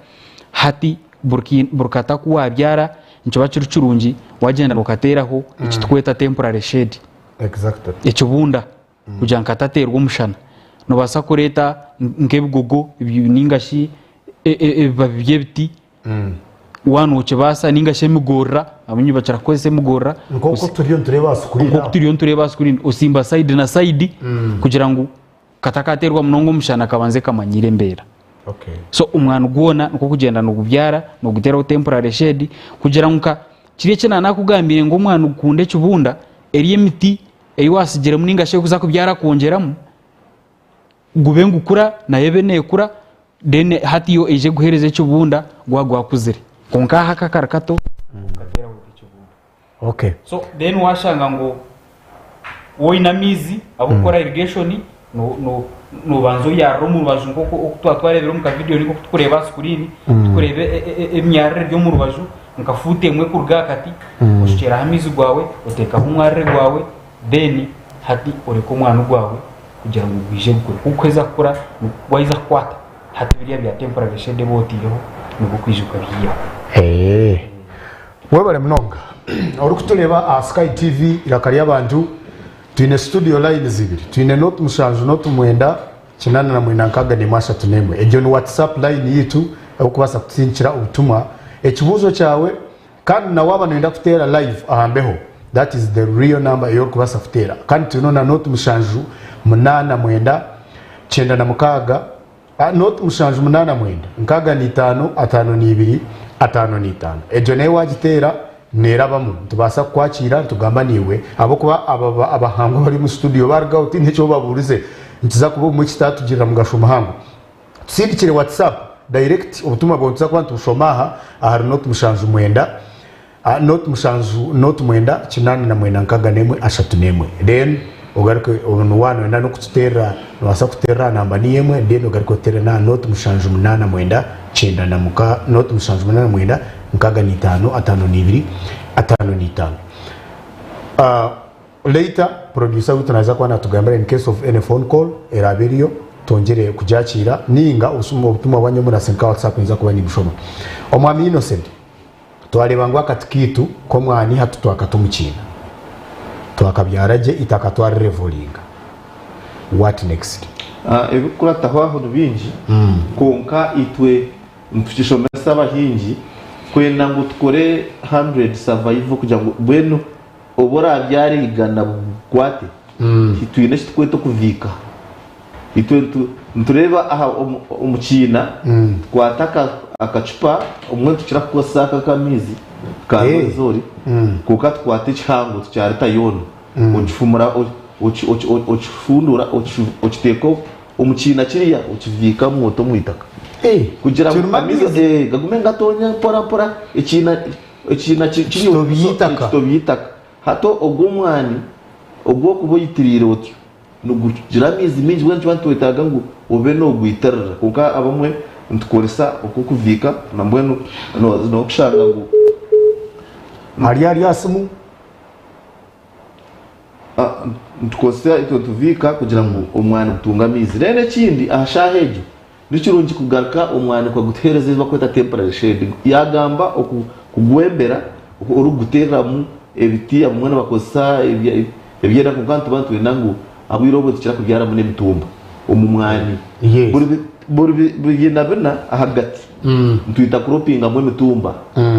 hati buri kati aku waabyara nikiba kiri kirungi waagyenda nookateeraho eki turikweta temporary shade, ekibunda. kugira ngu katateerwa omushana. Noobaasa kureeta nk'ebigogo ninga shi ebibabi by'ebiti. Waaba nookibaasa nainga shi emigorora, abamwe nibakira kukozesa emigorora.
Nk'oku turiyo nitureeba aha sikuriini
Nk'oku turiyo nitureeba aha sikuriini, osimba sayidi na sayidi kugira ngu katakateerwa munonga omushana kabanze kamanyiire embeera. So omwani gwona nikwo kugyenda nigubyara, noguteeraho temporary shade kugira ngu nka kiriya eki naanakugambire ngu omwani gukunda ekibunda, eriyo emiti ei waatsigiremu nainga shi erikuza kubyara kwongyeramu, gube nigukura nayo ebe neekura then hati yo eije ekuheereze ekibunda gwaba gwakuzire. Kwonka aha aka kari kato okateeraho ota ekibunda.
Okay.
So then washanga ngu woine amaizi ag'okukora irrigation no no nobanza oyarira omu rubaju nk'oku oku twaba twareebire omu kavidiyo ninga oku turikureeba aha sikuriini turikureeba emyarire eri omu rubaju nka fuutu emwe kuruga aha kati oshukyeraho amaizi gwawe oteekaho omwarire gwawe then hati oreke omwani gwawe kugira ngu gwije gukure. Ku gukuheza kukura gwaheza kukwata hati biriya bya temporary shade ebi otaireho nibwo okwija okabyihaho.
Webare munonga orikutureeba aha Sky TV Iraka ry'Abantu. Twine studio lines ibiri, twine noti mushanju noti mwenda kinaana na mwenda nkaaga n'emwe ashatu n'emwe. Egyo ni WhatsApp line yaitu erikubaasa kutusindikira obutumwa, ekibuuzo kyawe kandi na waaba noyenda kuteera live aha mbeho that is the real number ei orikubaasa kuteera. Kandi twineho na noti mushanju munaana mwenda kyenda na mukaaga Nooti 789, 65, 52, 55. Egyo nayo waagiteera neerabamu. Nitubaasa kukwakiira nitugamba naiwe ahabw'okuba aba abahangwa abari omu situdiyo baarugaho tihaine eki obabuurize. Nikiza kuba obumwe kitaatugirira mugasho muhango. Tusindikire WhatsApp direct obutumwa bwawe nituza kuba nitubushoma aha ahari nooti 79 Note mushanju note mwenda kinaana na mwenda nkaga n'emwe ashatu n'emwe then ogaruke onu waaba noyenda n'okututeerera nobaasa kututeerera aha namba niyo emwe then ogaruke oteere n'aha note mushanju munaana mwenda kyenda na muka note mushanju munaana mwenda nkaga n'itaano ataano n'ibiri ataano n'itaano. Later producer waitu naaza kuba natugambira in case of any phone call eraabe eriyo twongyere kugyakiira ninga obutumwa bwanyu obu murasindika aha WhatsApp ninza kuba nimbushoma. Omwami Innocent. Twareeba ngu akati kaitu k'omwani hati twakata omu kiina. Twakabyara gye eitaka twarirevoringa. What next?
Ebirikukurataho aho ni bingi, kwonka itwe nitukishomesa abahingi kwenda ngu tukore 100 survival kugira ngu mbwenu obu orabyara eigana bukwate, twine eki turikweta okuviika. Itwe nitureeba aha omu kiina tukwata akacupa obumwe nitukira kukozesa aka ak'amaizi ka Rwenzori kwonka tukwata ekihango tukya rita yoona ogifumura okifundura okiteeka omu kiina kiriya okibiikamu ota omu itaka kugira ngu amaizi gagume nigatonya mpora mpora ekiina kitobya itaka. Hati ogwo omwani ogu orikuba oyitiriire otyo nigugira amaizi maingi mbwenu nituba nitwetaaga ngu obe noogwitirira kwonka abamwe nitukoresa okw'okuviika nambwenu nokushanga ngu
Ari ahari aha simu.
Nitukozesa itwe nituviika kugira ngu omwani gutunge amaizi. Reero ekindi aha shaaha egyo Ni kirungi kugaruka omwani okagutuheereza ezi barikweta temporary shade. Yaagamba kugwembera orikuguteereramu ebiti abamwe nibakozesa ebyenda kwonka nituba nitwenda ngu obwire obwo nitukira kubyaramu n'emitumba omu mwani. Buri biina bina ahagati nitwita kuropingamu emitumba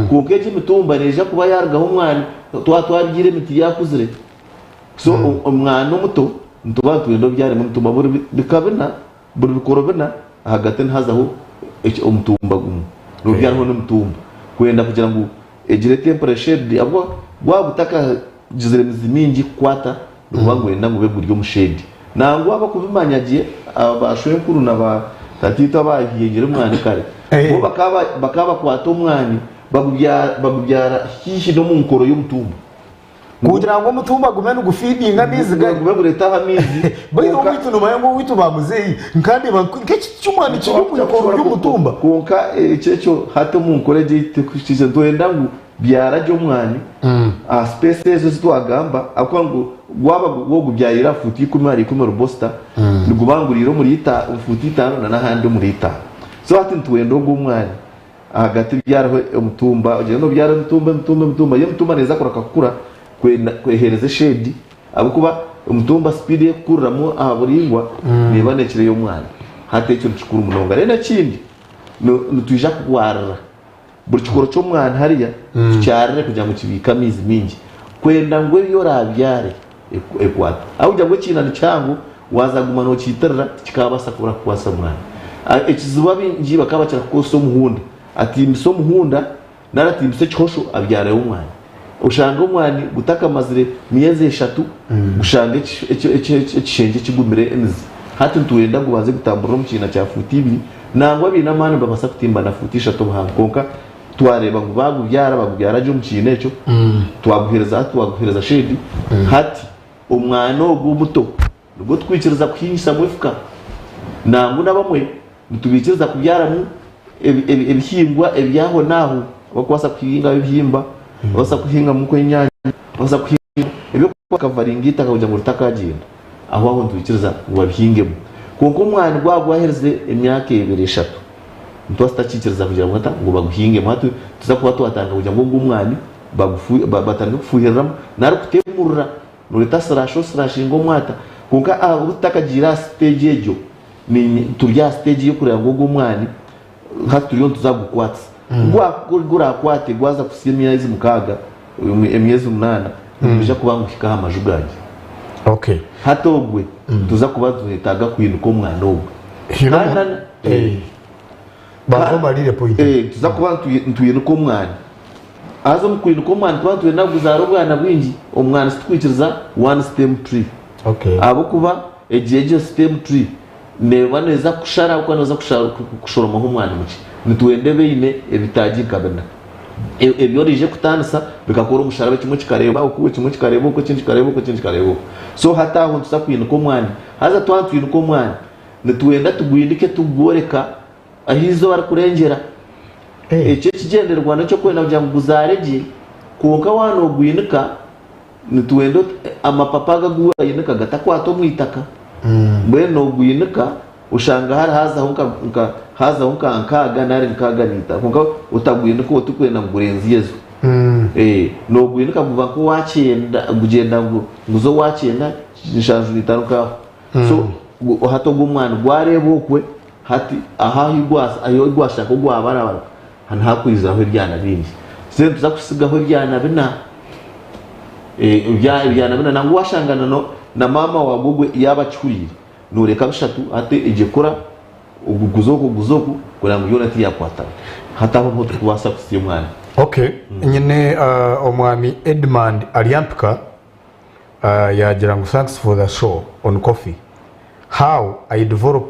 kwonka egi emitumba neija kuba yaarugaho omwani twaba twabyire emiti yaakuzire. So omwani omuto nituba nitwenda obyaremu emitumba buri bika bina. Buri bikoro bina ahagati nihazaho omutumba gumwe nobyaraho n'omutumba kwenda kugira ngu egire temporary shade ahabw'okuba gwaba gutakagizire mizi mingi kukwata niguba nigwenda ngu gube guri omu shade. Nangwa abakubimanya gye ba shwenkuru na ba tataitwe abahingire omwani kare bo bakaba bakwata omwani bagubyara haihi n'omu nkoro y'omutumba.
Kugira ngu omutumba gume nigufiidinga amaizi gari.
Gume gureete aho amaizi.
Baitu owaitu nomanya ngu owaitu ba muzeeyi nkandeeba nk'ekiti ky'omwani kiri omu ikoro ry'omutumba.
Kwonka ekyo ekyo hati omu nkora egi ei turikuhikiiriza nitwenda ngu byara gye omwani aha space ezo ezi twagamba ahabw'okuba ngu gwaba wogubyarire aha fuuti ikumi ahari ikumi robosita nigubangurira omuri fuuti itaano n'ahandi omuri itaano. So hati nitwenda ogwo omwani. Ahagati byaraho omutumba, ogyende obyare emitumba, emitumba, emitumba. Yo emitumba neeza kureka kukura kweheereza eshedi ahabw'okuba omutumba sipiidi ei erikukuriramu aha buraingwa neeba neekira ey'omwana. Hati ekyo ni kikuru munonga. Reero ekindi, nitwija kugwarira. Buri kikoro ky'omwani hariya tukyarire kugira ngu kibiike amaizi maingi kwenda ngu ebi oraabyare ekwate. Ahabw'okugira ngu ekiina ni kihango, waaza kuguma nookiitirira tikikaabaasa kubura kukwasa mwani. Ekizibu abaingi bakaba bakira kukozesa omuhunda. Atimbisa omuhunda nari atimbisa ekihosho abyareho omwani. Oshanga omwani gutakamazire myezi eshatu gushanga ekishengye kigumire emizi. Hati nitwenda gubanze gutamburire omu kiina kya fuuti ibiri. Nangwa abaine amaani nibabaasa kutimba na fuuti ishatu obuhango kwonka twareeba ngu baagubyara bagubyara gye omu kiina ekyo, twaguheereza hati twaguheereza shedi. Hati omwani ogu omuto nigwo tukwikiriza kuhingisamu efuka. Nangwa n'abamwe nitubaikiriza kubyaramu ebihingwa eby'ahonaaho abarikubaasa kuhingamu ebihimba, abarikubaasa kuhingamu nk'enyaanya, abarikubaasa kuhingamu eby'okukavaringa eitaka kugira ngu ritakagyenda. Aho aho nitwikiriza ngu babihingemu. Kwonka omwani gwaba gwaherize emyaka ebiri eshatu, nituba tutakiikiriza kugira ngu ata ngu baguhingemu. Hati nituza kuba twatandika kugira ngu ogu omwani batandike kufuuhiriramu nari kutemurura. Noreeta sirashi osirashinga omwata. Kwonka ahabw'okuba tutakagiire aha siteegi egyo, turi aha siteegi y'okureeba ngu ogu omwani hati turiyo nituza kugukwatisa. Ku guraakwate gwaza kuhitsya emyezi mukaaga, emyezi munaana, nigwija kuba niguhika aha maju gangye. Hati ogwe nituza kuba nitwetaaga kwinika omwani ogwe. Nituza kuba nitwinika omwani. Haza omu kwinika omwani twaba nitwenda ngu guzaare obwana bwingi, omwani titukwikiriza one stem tree. Ahabw'okuba egyo egyo stem tree neeba neeza kushara ahabw'okuba nooza kushoromaho omwani mukye. Nitwenda ebe eine ebitaagi nka bina. Ebi oraije kutaanisa bikakora omusharaba ekimwe kikareeba oku, ekimwe kikareeba oku, ekindi kikareeba oku, ekindi kikareeba oku. So hati aho nituza kwinika omwani. Haza twaba nitwinika omwani, nitwenda tugwinike tugworeka ahu eizooba rikurengyera. Ekyo ekigyendererwa n'eky'okwenda kugira ngu guzaare gye, kwonka waaba noogwinika, nitwenda amapapa ago agu waayinika gatakwata omu itaka. Mbwenu noogwinika oshanga hari haazaho nka nka haazaho nka nkaaga nari nkaaga n'eitaano kwonka otagwinika otarikwenda ngu gurenzye ezo. Noogwinika guba nk'owakyenda gugyenda ngu guze owakyenda nshanju n'eitaano nk'aho. So hati ogwo omwani gwareeba okwe hati aho ahu gwashanga ogwabarabara nihakwiziraho ebyana bingi. So nituza kusigaho ebyana bina ebyana bina nangwa washanga na maama wagwo ogwe yaaba akihuriire noreka bishatu hati egyo ekura ogu guza oku guza oku kureba ngu yoona tiyakwatana. Hati aho niho turikubaasa kutsya omwani.
Okay, nyine omwami Edmund Aryampika. Yaagira ngu thanks for the show on coffee how I develop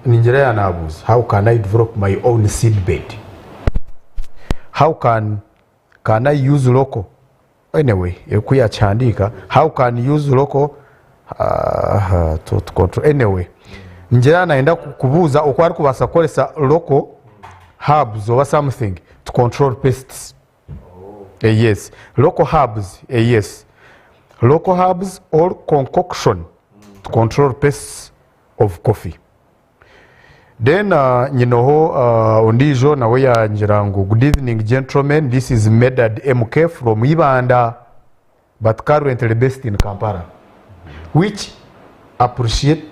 ningira yanaabuuza how can I develop my own seed bed how can can I use local anyway oku yakihandiika how can use local uh, to, to control anyway ningira nayenda kubuuza oku arikubaasa kukoresa local herbs oba something to control pests. Yes local herbs yes local herbs or concoction to control pests of coffee then nyineho ondiijo nawe yangira ngu good evening gentlemen this is Medard MK from Ibanda but currently based in Kampala which appreciate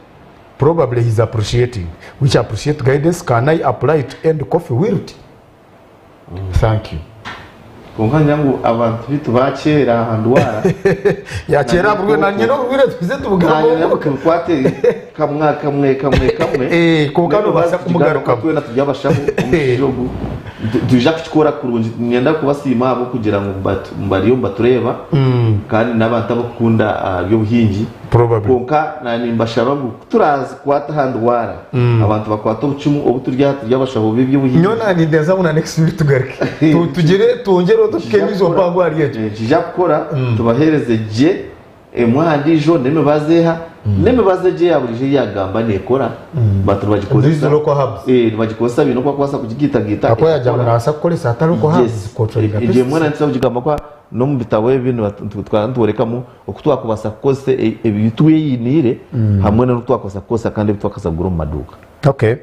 probably he's appreciating which appreciate guidance can I apply to end coffee wilt Thank you.
Kwonka ningira ngu abantu baitu bakyeera aha ndwara.
Yakyeera aha burwaire nanye n'oburwaire twize tubugambeho.
Tubukwate kamwe kamwe kamwe kamwe.
Eh, kwonka nobaasa kumugarukamu.
Twena turi abashaho omu ogu. Twija kukikora kurungi. Niinyenda kubasiima ahabw'okugira ngu bariyo nibatureeba kandi n'abantu abarikukunda aha by'obuhingi.
Probably.
Kwonka naanye nimbashaba ngu ku turakwata aha ndwara, abantu bakwate obucumu obu turi aha turi abashaho b'eby'obuhingi.
Nyowe nanindenza ngu na next week tugaruke tugire twongyereho topiki endiijo mpango ahari egyo.
Nikiija kukora tubaheereze gye emwe aha ndiijo n'emibazi eha n'emibazi egyo eya buriijo ei yaagamba neekora bantu nibagikozesa
These local herbs.
Nibagikozesa baine oku barikubaasa kugigaitagaita
Ahakuba yagira ngu
ekakora.
naabaasa kukoresa ata local herbs
Yes.
kucontrolinga
Egyo emwe
pests.
nituza kugigamba kuba n'omu bitabo ebi tukaba nitworekamu oku twakubaasa kukozesa ebi tweyiniire hamwe n'oku twakubaasa kukozesa kandi ebi twakubaasa kugura omu maduuka.
Okay.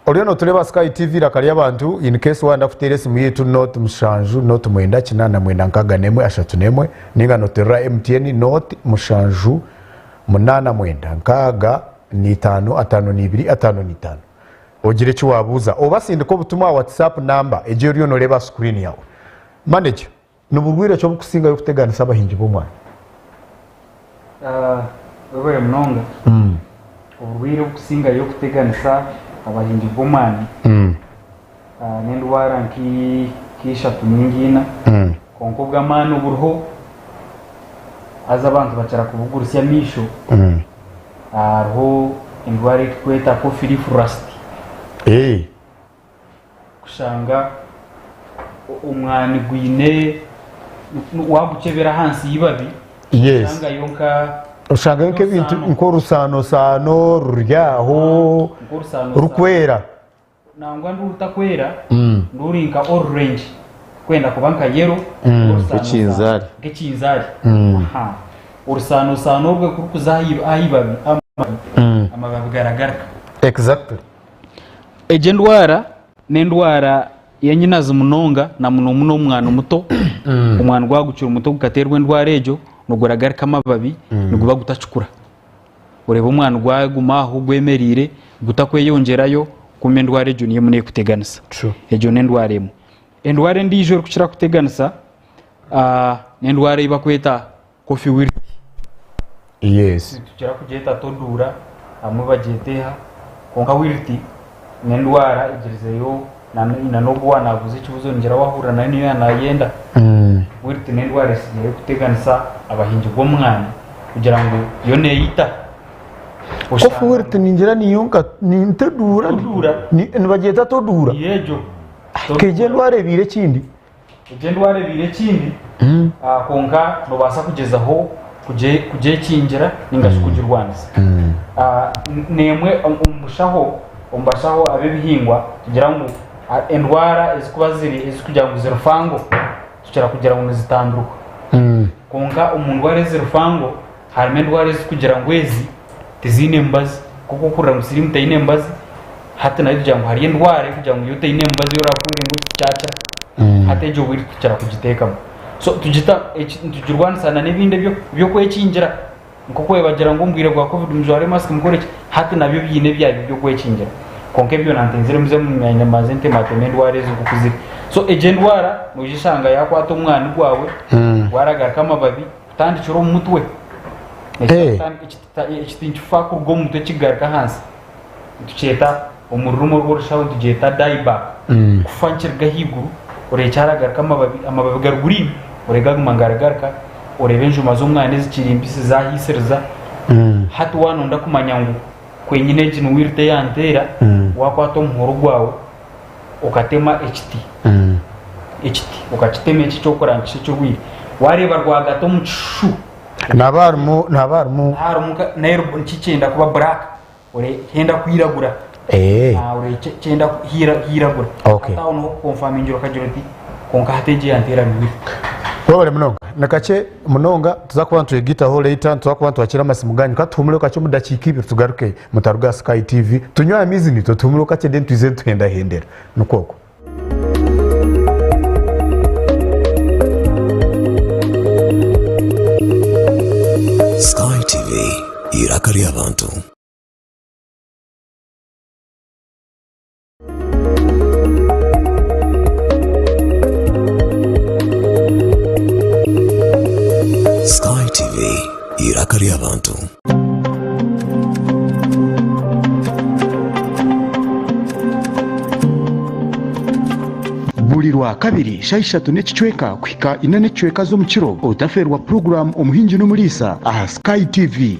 Oriyo notureeba Sky TV eiraka ry'abantu in case wayenda kuteera esimu yaitu nought mushanju nought mwenda kinaana mwenda nkaaga n'emwe ashatu n'emwe ninga noteerera MTN nought mushanju munaana mwenda nkaaga n'itaano ataano n'ibiri ataano n'itaano. ogire eki waabuuza oba sindika obutumwa aha WhatsApp namba egi oriyo nooreeba aha screen yaawe. Manager, ni burwaire ki obukusingayo kuteganisa abahingi b'omwani?
Webare munonga. Oburwaire obukusingayo kuteganisa abahingi b'omwani n'endwara nk'ishatu ninga ina, kwonka obw'amaani oburiho haza abantu bakira kubugurutsya amaisho, hariho endwara ei turikweta coffee leaf rust. Kushanga omwani gwine waagukyebera ahansi y'eibabi oshangayo nka
Oshangayo nk'ebintu nk'orusaanosaano ruri aho rurikwera.
Nangwa n'orutakwera ruri nka orurengi rurikwenda kuba nka yero
Nk'ekinzaari.
Nk'ekinzaari. Orusaanosaano orwo ku rurikuza aha ibabi, amababi garagaruka.
Exactly.
Egi endwara n'endwara y'enyinazi munonga na muno muno omwana omuto. Omwana gwaba gukiri muto gukateerwa endwara egyo niguragarika amababi niguba gutakikura. Oreeba omwana gwaguma aho gwemereire gutakweyongyerayo kumbe endwara egyo niyo erimu neekuteganisa. Egyo n'endwara emwe. Endwara endiijo erikukira kuteganisa n'endwara ei barikweta coffee wilt. Nitukira kugyeta toduura abamwe bagyeta eha kwonka wilt n'endwara egirizeyo na n'ogu owaanabuuza ekibuuzo ningira waahurira nawe niyo yaanayenda. Wilt n'endwara etsigire erikuteganisa abahingi b'omwani kugira ngu yo neeyita.
Coffee wilt ningira niyo nka nteduura nibagyeta toduura.
Niyo egyo.
Egyo endwara ebaire ekindi.
Egyo endwara ebaire ekindi kwonka nobaasa kugyezaho kugyekingira ninga shi kugirwanisa. N'emwe omu bushaho omu bashaho ab'ebihingwa tugira ngu endwara ezikuba ziri ezikugira ngu ziri fango tukira kugira ngu nizitambirwa. Kwonka omu ndwara eziri fango harimu endwara ezikugira ngu ezi tiziine mubazi. Nk'oku orikuhurira ngu siriimu teine mubazi, hati nayo tugira ngu hariyo endwara erikugira ngu yo teine mubazi ei orahurire ngu eki tikyakira. Hati egyo obwire tukira kugiteekamu. So tugita eki nitugirwanisa na n'ebindi eby'okwekingira. Nk'oku bagira ngu omu bwire bwa covid mujware masiki mukore ki, hati nabyo biine ebyabyo by'okwekingira. Kwonka ebyo nantenzire mbuze omu myanya mbanze ntemateme endwara ezi nk'oku ziri. So egyo endwara noija oshanga yaakwata omwani gwawe, gwaragaruka amababi kutandikira omu mutwe. Ekiti nikifa kuruga omu mutwe kikugaruka ahansi. Nitukyeta omu rurimi orw'orushaho nitugyeta dieback. Kufa nikiruga ahaiguru oreeba kyaragaruka amababi, amababi gari green oreeba gaguma nigaragaruka, oreeba enjuma z'omwana ezikiri mbisi zahiisiriza. Hati waaba noyenda kumanya ngu kwenyine egi ni wilt eyanteera, waakwata omuhoro gwawe okatema ekiti, ekiti okakitema eki eky'okurangisa ekirwaire, waareeba rwagati omu kishushu.
Nihaba harimu nihaba harimu.
Harimu nka nayo nikikyenda kuba black ore kyenda kwiragura.
Eh.
Ah, ore kyenda hiragura.
Okay.
Hati aho niho okukonfamingira okagira oti kwonka hati egi yanteera ni wilt.
Webale munonga. Ni kakye munonga tuza kuba nitwegitaho later nituza kuba nitwakira amasimu ganyu. Katuhumureho kakye omu dakiika ibiri tugaruke mutaruga aha Sky TV. Tunywe aha maizi naitwe tuhumureho kakye then twize nituhendahendera. Nikwo okwo.
Sky TV, eiraka ry'abantu. Sky TV, eiraka ry'abantu.
Buri Rwakabiri shaaha ishatu n'ekicweka kuhika ina n'ekicweka z'omukiro, otafeerwa puroguraamu Omuhingi n'Omuriisa aha Sky TV.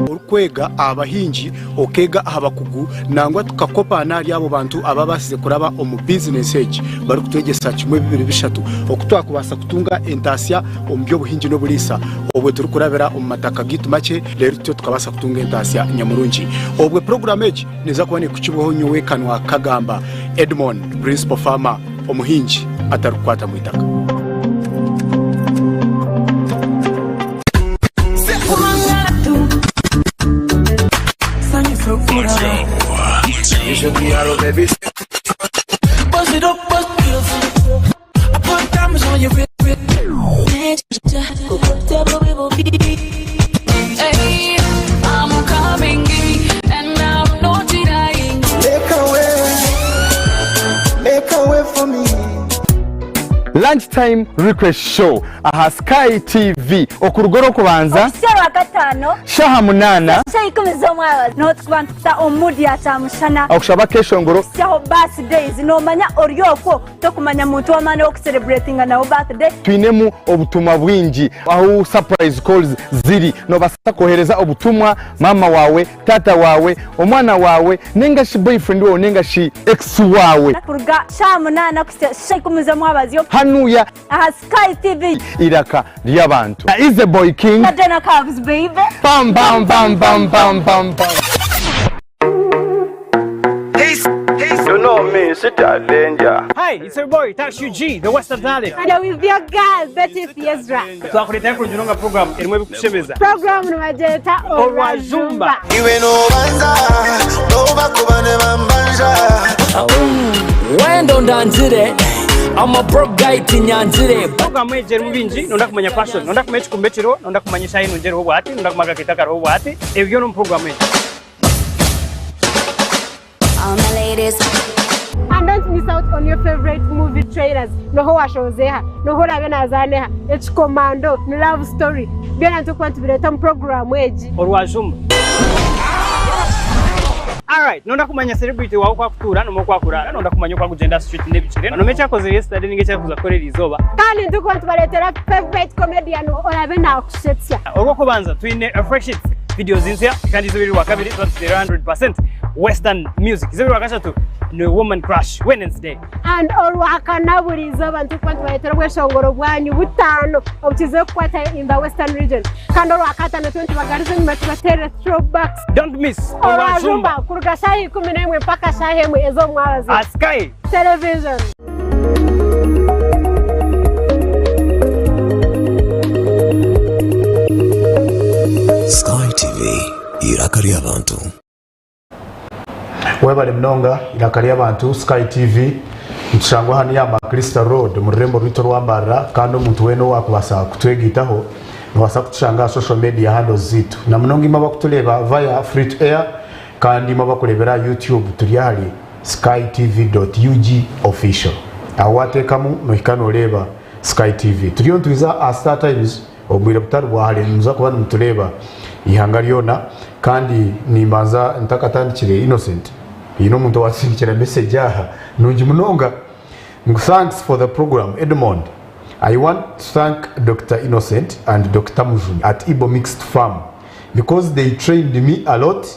Orikwega aha bahingi, okeega aha bakugu, nangwa tukakopa n'ahari abo bantu ababaasize kuraba omu bizinesi egi barikutwegyesa kimwe bibiri bishatu oku twakubaasa kutunga entaasya omu by'obuhingi n'oburiisa obwe turikurabira omu mataka gaitu makye reero tutyo tukabaasa kutunga entaasya nyamurungi. Obwe puroguraamu egi neeza kuba neekukibwaho nyowe Kanwa Kagamba Edmond, Principal Farmer, omuhingi atarikukwata mu itaka.
Make a way for me.
Lunch time request show aha Sky TV okuruga orwokubanza.
Okuhitsya orwakataano.
Shaaha munaana.
Shaaha ikumi z'omwabazyo. Niho turikuba nitukuta omu mood ya kyamushana.
Okushaba akeshongoro.
Kuhitsyaho birthdays nomanya ori okwo tokumanya muntu w'amaani ow'okucelebratinga nawe birthday.
Twinemu obutumwa bwingi ahu surprise calls ziri. Nobaasa kwohereza obutumwa maama waawe, taata waawe, omwana waawe ninga shi boyfriend waawe ninga shi ex waawe.
Kuruga shaaha munaana kuhitsya shaaha ikumi z'omwabazyo.
Hanuya.
Aha Sky TV.
Eiraka ry'abantu. Na Easy Boy King.
Na Dana Cubs baby.
Bam bam bam bam bam bam bam.
You know me, sit a danger.
Hi, it's your boy Tash UG, the Western Talent.
And with your girl, Betty Fiezra.
Twakuleetera kurungi nonga program erimu ebikushemeza.
Program nibagyeta
Orwajumba.
Iwe nobanza nobakuba ne bambanja.
Wendo ndanzire I'm a broke guy tinyanzire.
Program egi erimu bingi, nonda kumanya fashion, nonda kumanya ekikumba ekiriho, nonda kumanya eshaaha enungi eriho obwahati, nonda kumanya akakeito akariho obwahati, ebyo byona omu program egi.
All my ladies.
And don't miss out on your favorite movie trailers. Noho washozeha, noho orabe nazaneha, ekikomando, ni love story. Byona nitukuba nitubireeta omu program egi.
Orwajumba. Alright, nonda kumanya celebrity wawe oku akutuura nomwe oku akuraara, nonda kumanya oku akugyenda aha street n'ebigyere, nomwe eki akozire yesterday ninga eki arikuza kukora eriizooba.
Kandi nitukuba nitubareetera favorite comedian orabe nakushetsya.
Orw'okubanza twine Fresh Hits videos nsya kandi izooba eri Rwakabiri tuba tuteire 100% Western music. Izooba eri Rwakashatu ni Woman Crush Wednesday.
And Orwakana buri izooba nitukuba nitubareetera obweshongoro bwanyu butaano obukizire kukwata in the Western region. Kandi Orwakataano tube nitubagariza enyima tubateerere throwbacks.
Don't miss
Orwajumba
Orwajumba
kuruga shaaha 11 mpaka shaaha emwe ez'omwabazyo.
Aha Sky
Television.
Sky TV, eiraka ry'abantu.
Webale munonga eiraka ry'abantu Sky TV nitushangwa hanu aha Maclister Road omu rurembo rwaitu orwa Mbarara kandi omuntu weena owakubaasa kutwegaitaho nobaasa kutushanga aha social media handles zaitu na munonga imwe abakutureeba via free to air kandi imwe abakureebera aha YouTube turi ahari skytv.ug official aho wateekamu nohika noreeba Sky TV turiyo nitwiza aha Star Times Omu bwire butari bwa hare nimuza kuba nimutureeba eihanga ryona kandi nimbanza ntakatandikire Innocent haine omuntu owatusindikira message aha nungi munonga ngu thanks for the program Edmond I want to thank Dokita Innocent and Dokita Mujuni at Ibo Mixed Farm because they trained me a lot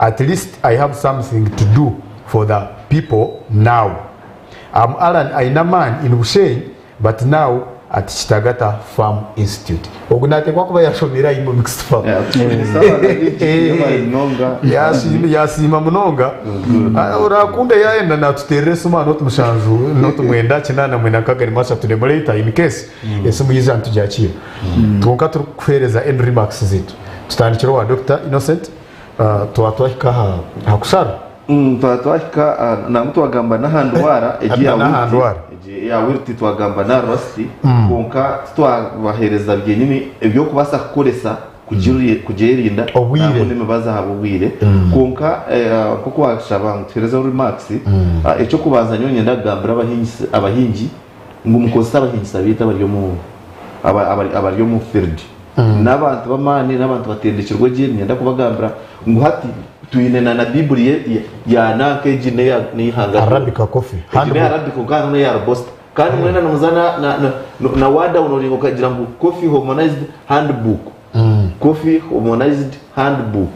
at least I have something to do for the people now am Allan Ainamaani in Bushenyi but now at Kitagata Farm Institute. Ogu nateekwa kuba yashomire aha Imbo Mixed Farm. Yasiima munonga. Orakunda yayenda natuteerera esimu aha noti mushanju noti mwenda kinaana mwenda nkaaga rimwe ashatu nemureeta in case esimu yaija nitugyakiira. Kwonka turikuheereza end remarks zaitu. Tutandikire owa Dokita Innocent. Twaba twahika aha kushara.
Twaba twahika nangwa twagamba n'aha ndwara egi eya wilt twagamba n'aha rust kwonka titwabaheereza byenyini eby'okubaasa kukoresa kugyerinda nangwa n'emibazi ahabw'obwire kwonka nk'oku waashaba ngu tuheerezeho remarks eky'okubanza nyowe niinyenda kugambira abahingi ngu mukozese abahingisa baitu abari omu field. N'abantu b'amaani, n'abantu batendekirwe gye, niinyenda kubagambira ngu hati twine na na Baiburi ye- ya nanka egi n'eya n'eihanga ryona.
Arabica coffee.
Egi n'eya Arabica kwonka hariho n'eya Robusta. Kandi mwena nimuza na na na na waadawunodinga okagira ngu Coffee Harmonized Handbook. Coffee Harmonized Handbook.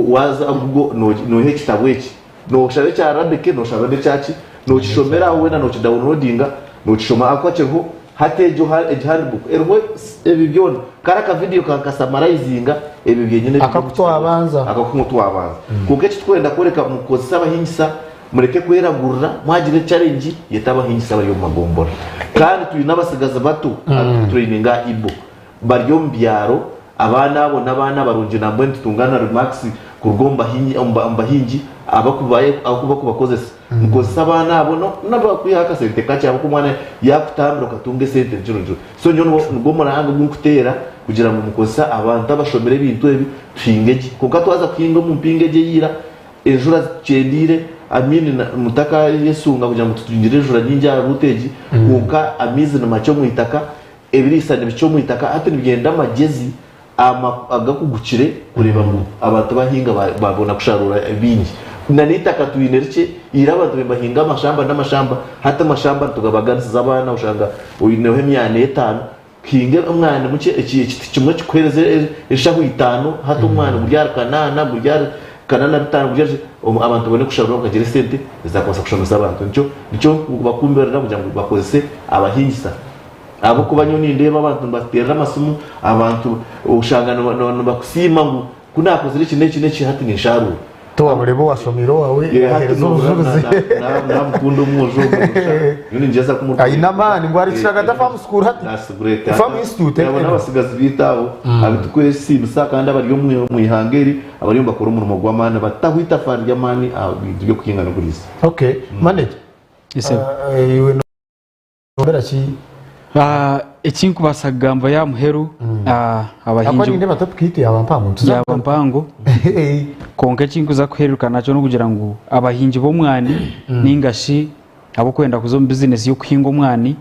Waaza Google noiha ekitabo eki. Nooshaba ekya Arabic, nooshaba n'ekya ki, nookishomera aho weena nookidawunilodinga, nookishoma ahakuba kiriho hati egyo egi handbook eriho ebi byona. Kare akavidiyo kankasamarayizinga ebyo byenyine ebiri omu
Akaku
kitabo.
twabanza.
Akaku twabanza. Kwonka eki turikwenda kworeka mukozese abahingisa, mureke kweragurira, mwagira echarengi yete abahingisa abari omu magombora. Kandi twine abatsigazi bato abu turikutureyininga aha IBO. Bari omu byaro, abaana abo n'abaana barungi nambwenu nitutunga na remarks kuruga omu bahingi abakubakozesa. Mukozese abaana abo n'abakwihaho akasente kakye ahabw'okuba omwana yakutambira okatunga esente nkiro nkiro. So nyowe nigwo muranga ogu nkuteera kugira ngu mukozese abantu abashomire ebintu ebi tuhinge gye. Kwonka twaza kuhinga omu mpinga egi eya ira, enjura zikyendeire, I mean mutakayesunga kugira ngu tutungire enjura nyingi aha ruutu egi kwonka amaizi ni makye omu itaka, ebiriisa ni bikye omu itaka hati nibyenda amagyezi agakugukire kureeba ngu abantu bahinga babona kusharuura bingi. Na n'eitaka twine rikye, ira abantu nibahinga amashamba n'amashamba, hati amashamba nitugabaganisiza abaana oshanga oineho emyana etaano, Hinga omwani mukye, ekiti kimwe kikuheereze enshaho itaano, hati omwani guri ahari kanaana, guri ahari kanaana bitaano, guri ahari abantu babone kusharura bakagira esente ezakubaasa kushomesa abantu. Nikyo nikyo nkubakumbirira kugira ngu bakozese abahingisa ahabw'okuba nyowe nindeeba abantu nibateerera amasimu, abantu oshanga nibakusiima ngu ku naakozire eki n'eki n'eki hati ninsharuura.
Tiwamureeba owashomeire owawe yaheereza obujurizi.
Namukunda omwojo ogwo nyowe ningyeza kumurwanirira.
Aine amaani ngu ari Kishangata Farm School hati. Farm Institute.
Abo n'abatsigazi baitu abo abu turikwesiimisa kandi abari omu ihanga eri abariyo nibakora omurimo gw'amaani bataho itafaari ry'amaani aha bintu by'okuhinga n'okuriisa.
Okay, manager. Iwe Mbera ki?
Ekinkubaasa kugamba ya muheru
abahingi Ahakuba nindeeba topic yaitu yaaba mpango nituza
yaaba mpango kwonka ekinkuza kuhereruka nakyo n'okugira ngu abahingi b'omwani ninga shi ab'okwenda kuza omu bizinesi y'okuhinga omwani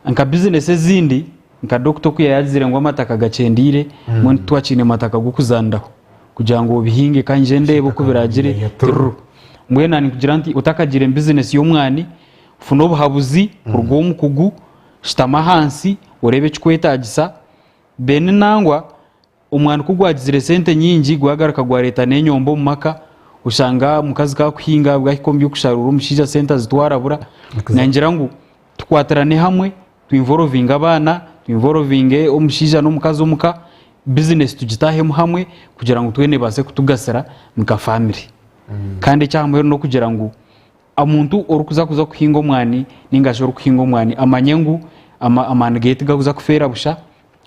nka bizinesi ezindi nka dokita oku yayagizire ngu amataka gakyendeire mbwenu titwakiine mataka g'okuzaniraho kugira ngu obihinge ka nyije ndeebe oku biragire tururu mbwenu nanye nikugira nti otakagiire omu bizinesi y'omwani Funa obuhabuzi kuruga omukugu, shutama ahansi oreebe ekikwetagisa, then nangwa omwani kugwagizire sente nyingi gwagaruka gwareta n'enyombo omu maka, oshanga omukazi kakuhinga bwahika omu by'okusharuura omushaija sente azitwara abura. Ningira ngu tukwatirane hamwe tu involovinge abaana, tu involovinge omushaija n'omukazi omuka, bizinesi tugitahemu hamwe kugira ngu twena ebaase kutugasira nka family. Kandi ekyahamuheru n'okugira ngu Omuntu orikuza kuza kuhinga omwani ninga shi orikuhinga omwani amanye ngu amaani geye tigarikuza kufeera busha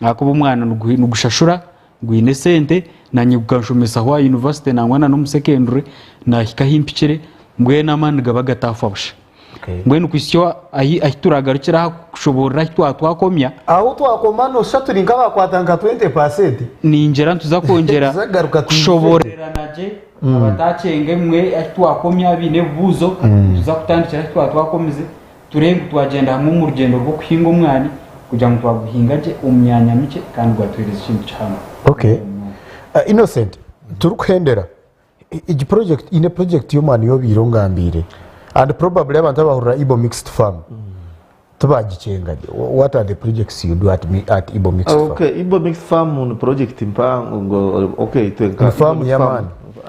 ahakuba omwani nigushashura, gwine esente nanye gukanshomesaho aha yunivasite nangwa na n'omu secondary nahika ahi mpikire mbwenu amaani nigaba gataafa busha. Mbwenu kuhitsya ahi turagarukire aha kushoboorora ahi twaba twakomya.
Ahu twakoma noshusha turi nk'abakwata nka 20%.
Ningira nituza kwongyera kushoboororerana gye. Abataakyenge imwe ahi twakomya abaine ebibuuzo, nituza kutandikira ahi twaba twakomize tureebe ngu twagyenda hamwe omu rugyendo rw'okuhinga omwani kugira ngu twaguhinga gye omu myanya mikye kandi gwatuheereza ekintu kihango.
Okay. Innocent, turikuhendera, egi project, eine project y'omwani y'obaire ongambiire and probably abantu abahurira Ibo Mixed Farm tibagikyenga gye. What are the projects you do at, at Ibo Mixed Farm?
Okay, Ibo Mixed Farm ni project mpango. Okay, itwe nka
Ni farm y'amaani.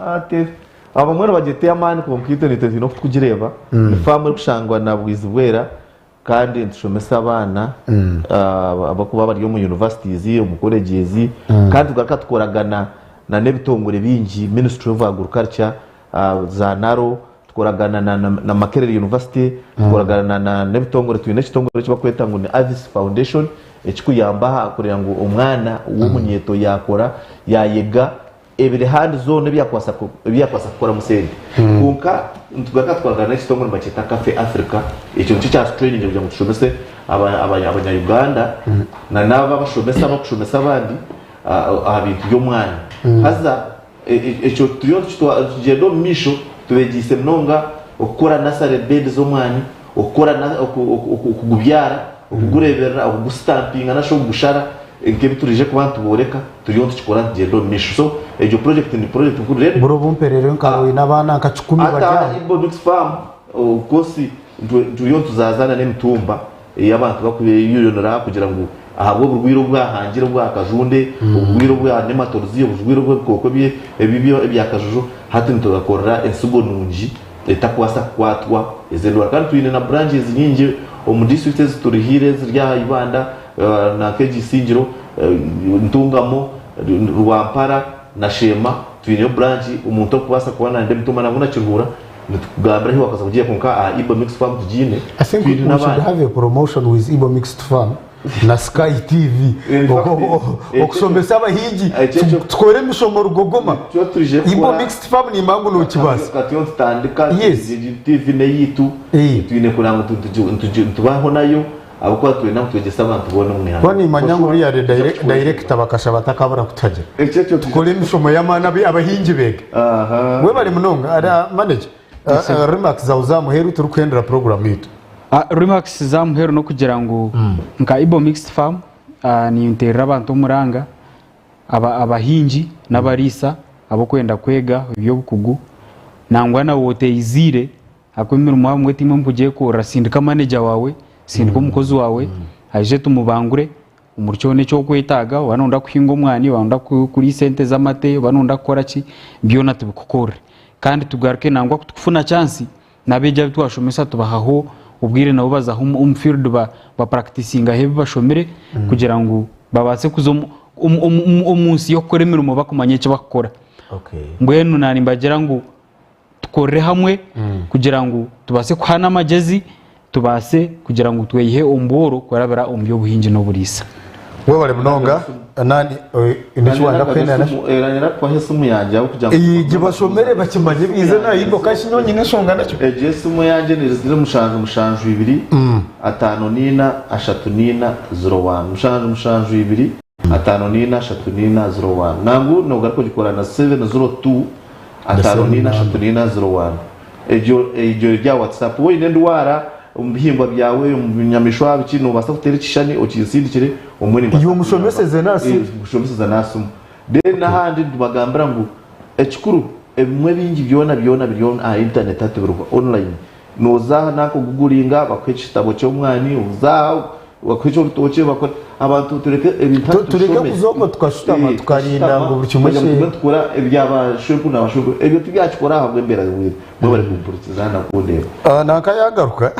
Ate abamwe nibagyeta ey'amaani kwonka itwe nitwe twine oku turikugireeba. Ni farm erikushangwa na Bwizibwera kandi nitushomesa abaana abarikuba bari omu universities, omu colleges kandi tugaruka tukoragana na n'ebitongore bingi, Ministry of Agriculture, za NARO, tukoragana na Makerere University, tukoragana na n'ebitongore, twine ekitongore eki barikweta ngu ni Avis Foundation ekikuyamba aha kureeba ngu omwana w'omunyeeto yaakora, yaayega ebiri handi zoona ebi yakubaasa ebi yakubaasa kukoramu sente. Kwonka nitugaruka tukoragana n'ekitongore nibakyeta Cafe Africa, ekyo nikyo kyatutureyininga kugira ngu tushomese aba aba abanya Uganda na n'abo abashomesa abarikushomesa abandi aha bintu by'omwanya. Haza Ekyo turiyo nitugyenda omu maisho tubeegyeise munonga okukora nasare bedi z'omwani, okukora okugubyara, okugureeberera, okugusitampinga nari shi okugushara nk'ebi turaije kuba nitubooreka turiyo nitukikora nitugyenda omu maisho. So egyo purojekiti ni purojekiti nkuru. Then
Buri obumperere nkaba oine abaana nka kikumi bari
hati aha
aho.
Igbo Mixed Farm of course turiyo nituzazaana n'emitumba ei abantu barikubeyonera kugira ngu ahabw'oburwaire obwahangire obwa kajunde, oburwaire obwa nematodes, oburwaire obw'ebikooko ebya kajojo, hati nitubakorera ensigo nungi etakubaasa kukwatwa ezo endwara. Kandi twine na branches nyingi omu district ezi turihaire eziri aha Ibanda na nk'egi Isingiro, Ntungamo, Rwampara na Sheema twineyo branch omuntu orikubaasa kuba nayenda emitumba nangwa na Kiruhura. Nitukugambira ahi wakubaasa kugiiha kwonka aha Ibo Mixed Farm tugiine.
I think
Twine
we should
n'abandi.
have a promotion with Ibo Mixed Farm na Sky TV
In fact,
okushomesa abahingi
ekyo- ekyo-
tukore emishomo rugogoma.
Nikyo twije
Ibo
kukora.
Mixed Farm nimba ngu nokibaasa.
Katiyo nitutandika
Yes.
egi TV n'eyaitu twine kureba ngu nitubaho nayo ahabw'okuba twine ngu twegyese abantu boona omu ihanga.
Kuba nimanya ngu uriya ari director bakashaba atakabura kutagira. Tukore emishomo y'amaani abahingi beege. Webare munonga manager. Remarks zawe za muheru turikuhendera program yitu.
Remarks za muheru n'okugira ngu nka Ibo Mixed Farm ninterera abantu omuranga abahingi n'abariisa ab'okwenda kwega eby'obukugu nangwa nawe oteyiziire ahakuba emirimo abamwe timwe mukugyekorera sindika manager wawe, sindika omukozi wawe aije tumubangure omuri kyona eki orikwetaaga oba noyenda kuhinga omwani, oba noyenda kuriisa ente z'amate, oba noyenda kukora ki, byona tubikukorere. Kandi tugaruke nangwa kutukufuna chance n'abeegi abu twashomesa tubahaho obwire nabo bazaho omu field bapracticingaho ebi bashomire kugira ngu babaase kuza omu nsi y'okukora emirimo bakumanya eki bakukora. Mbwenu naanimbagira ngu tukorere hamwe kugira ngu tubaase kuhaana amagyezi, tubaase kugira ngu tweyihe omu bworo kurabira omu by'obuhingi n'oburiisa.
Webale munonga nani neki wanda kuhendera nakyo.
Nanyenda kubaha esimu yangye ahabw'okugira ngu
Iyi gibashomere bakimanye bize nayiga kashi nyowe nyine enshonga nakyo.
Egyo esimu eyangye ni 0772 54 34 01 772 54 34 01 nangu nogaruka ogikora na 702 54 34 01 Egyo egyo eri aha WhatsApp. Waaba oine endwara omu bihingwa byawe, omu nyamaishwa, biki, noobaasa kuteera ekishushani okinsindikire obumwe nimbaasa
Iwe omushomeseze
kukuyamba.
n'aha simu?
Nkushomeseza n'aha simu. Then n'ahandi nitubagambira ngu ekikuru ebimwe ebingi byona byona biri aha internet hati biri online. Nooza aha nanka oguguringa bakuhe ekitabo ky'omwani, oza aha bakuhe eky'orutookye, bakuhe abantu tureke ebintu hati
Tureke
tubishome.
kuza okwo tukashutama tukarinda
Tukashutama
ngu buri kimwe
kugira ngu
ki
tugume nitukora ebyaba shwenkuru na bashwenkuru. Ebyo tibyakikora ahabw'embeera y'obwire. Mwebare kumpurikiza na kundeeba.
Nanka yagaruka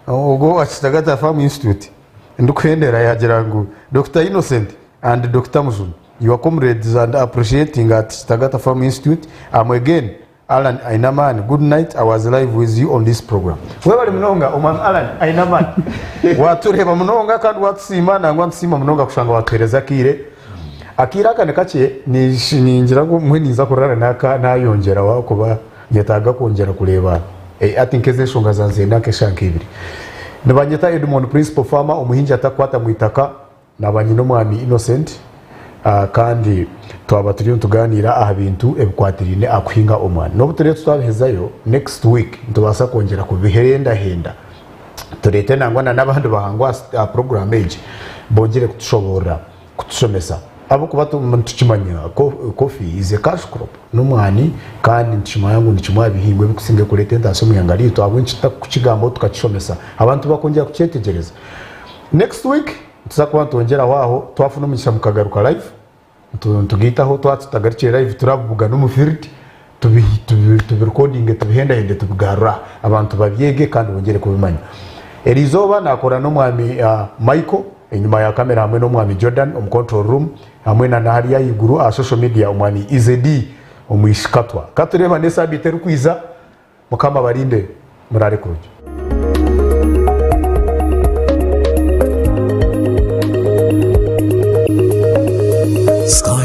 ogwo owa Kitagata Farm Institute ndikuhendera yagira ngu Dokita Innocent and Dokita Mujuni your comrades and appreciating at Kitagata Farm Institute am again Allan Ainamaani good night I was live with you on this program. Webale munonga omwami Allan Ainamaani watureeba munonga kandi watusiima nangwa nitusiima munonga kushanga watuhereza akaire. Akaire aka ni kakye ningira ngu mbwenu ninza kurara nayongyera ahabw'okuba nyetaaga kwongyera kureeba hati nk'ezi enshonga zanzenda nk'eshaaha nk'ibiri. Nibanyeta Edmond Principal Farmer omuhingi atakukwata mu itaka Naaba nyine omwami Innocent kandi twaba turiyo nitugaaniira aha bintu ebikwatiraine aha kuhinga omwani. N'obu turiyo tutabihezayo, next week nitubaasa kwongyera kubihendahenda tureete nangwa na n'abandi bahangu aha puroguraamu egi bongyere kutushoboorora, kutushomesa. Ahabw'okuba nitukimanya coffee is a cash crop, n'omwani kandi nitukimanya ngu ni kimwe aha bihingwa ebirikusinga kureeta entaasya omu ihanga ryaitu ahabw'enki tutakukigambaho tukakishomesa abantu bakongyera kukyetegyereza. Next week nituza kuba nitwongyeraho aho twafuna omugisha mukagaruka live nitugaitaho twaba tutagarukire live turabibugana omu field tubirecordinge tubihendahende tubigarure aha abantu babyege kandi bongyere kubimanya. Erizooba nakora n'omwami Michael enyima ya camera hamwe n'omwami Jordan omu control room hamwe na hariya ahaiguru aha social media omwami Easy omwishikatwa. Katureebane esabiiti erikwija Mukama abarinde murare kurungi.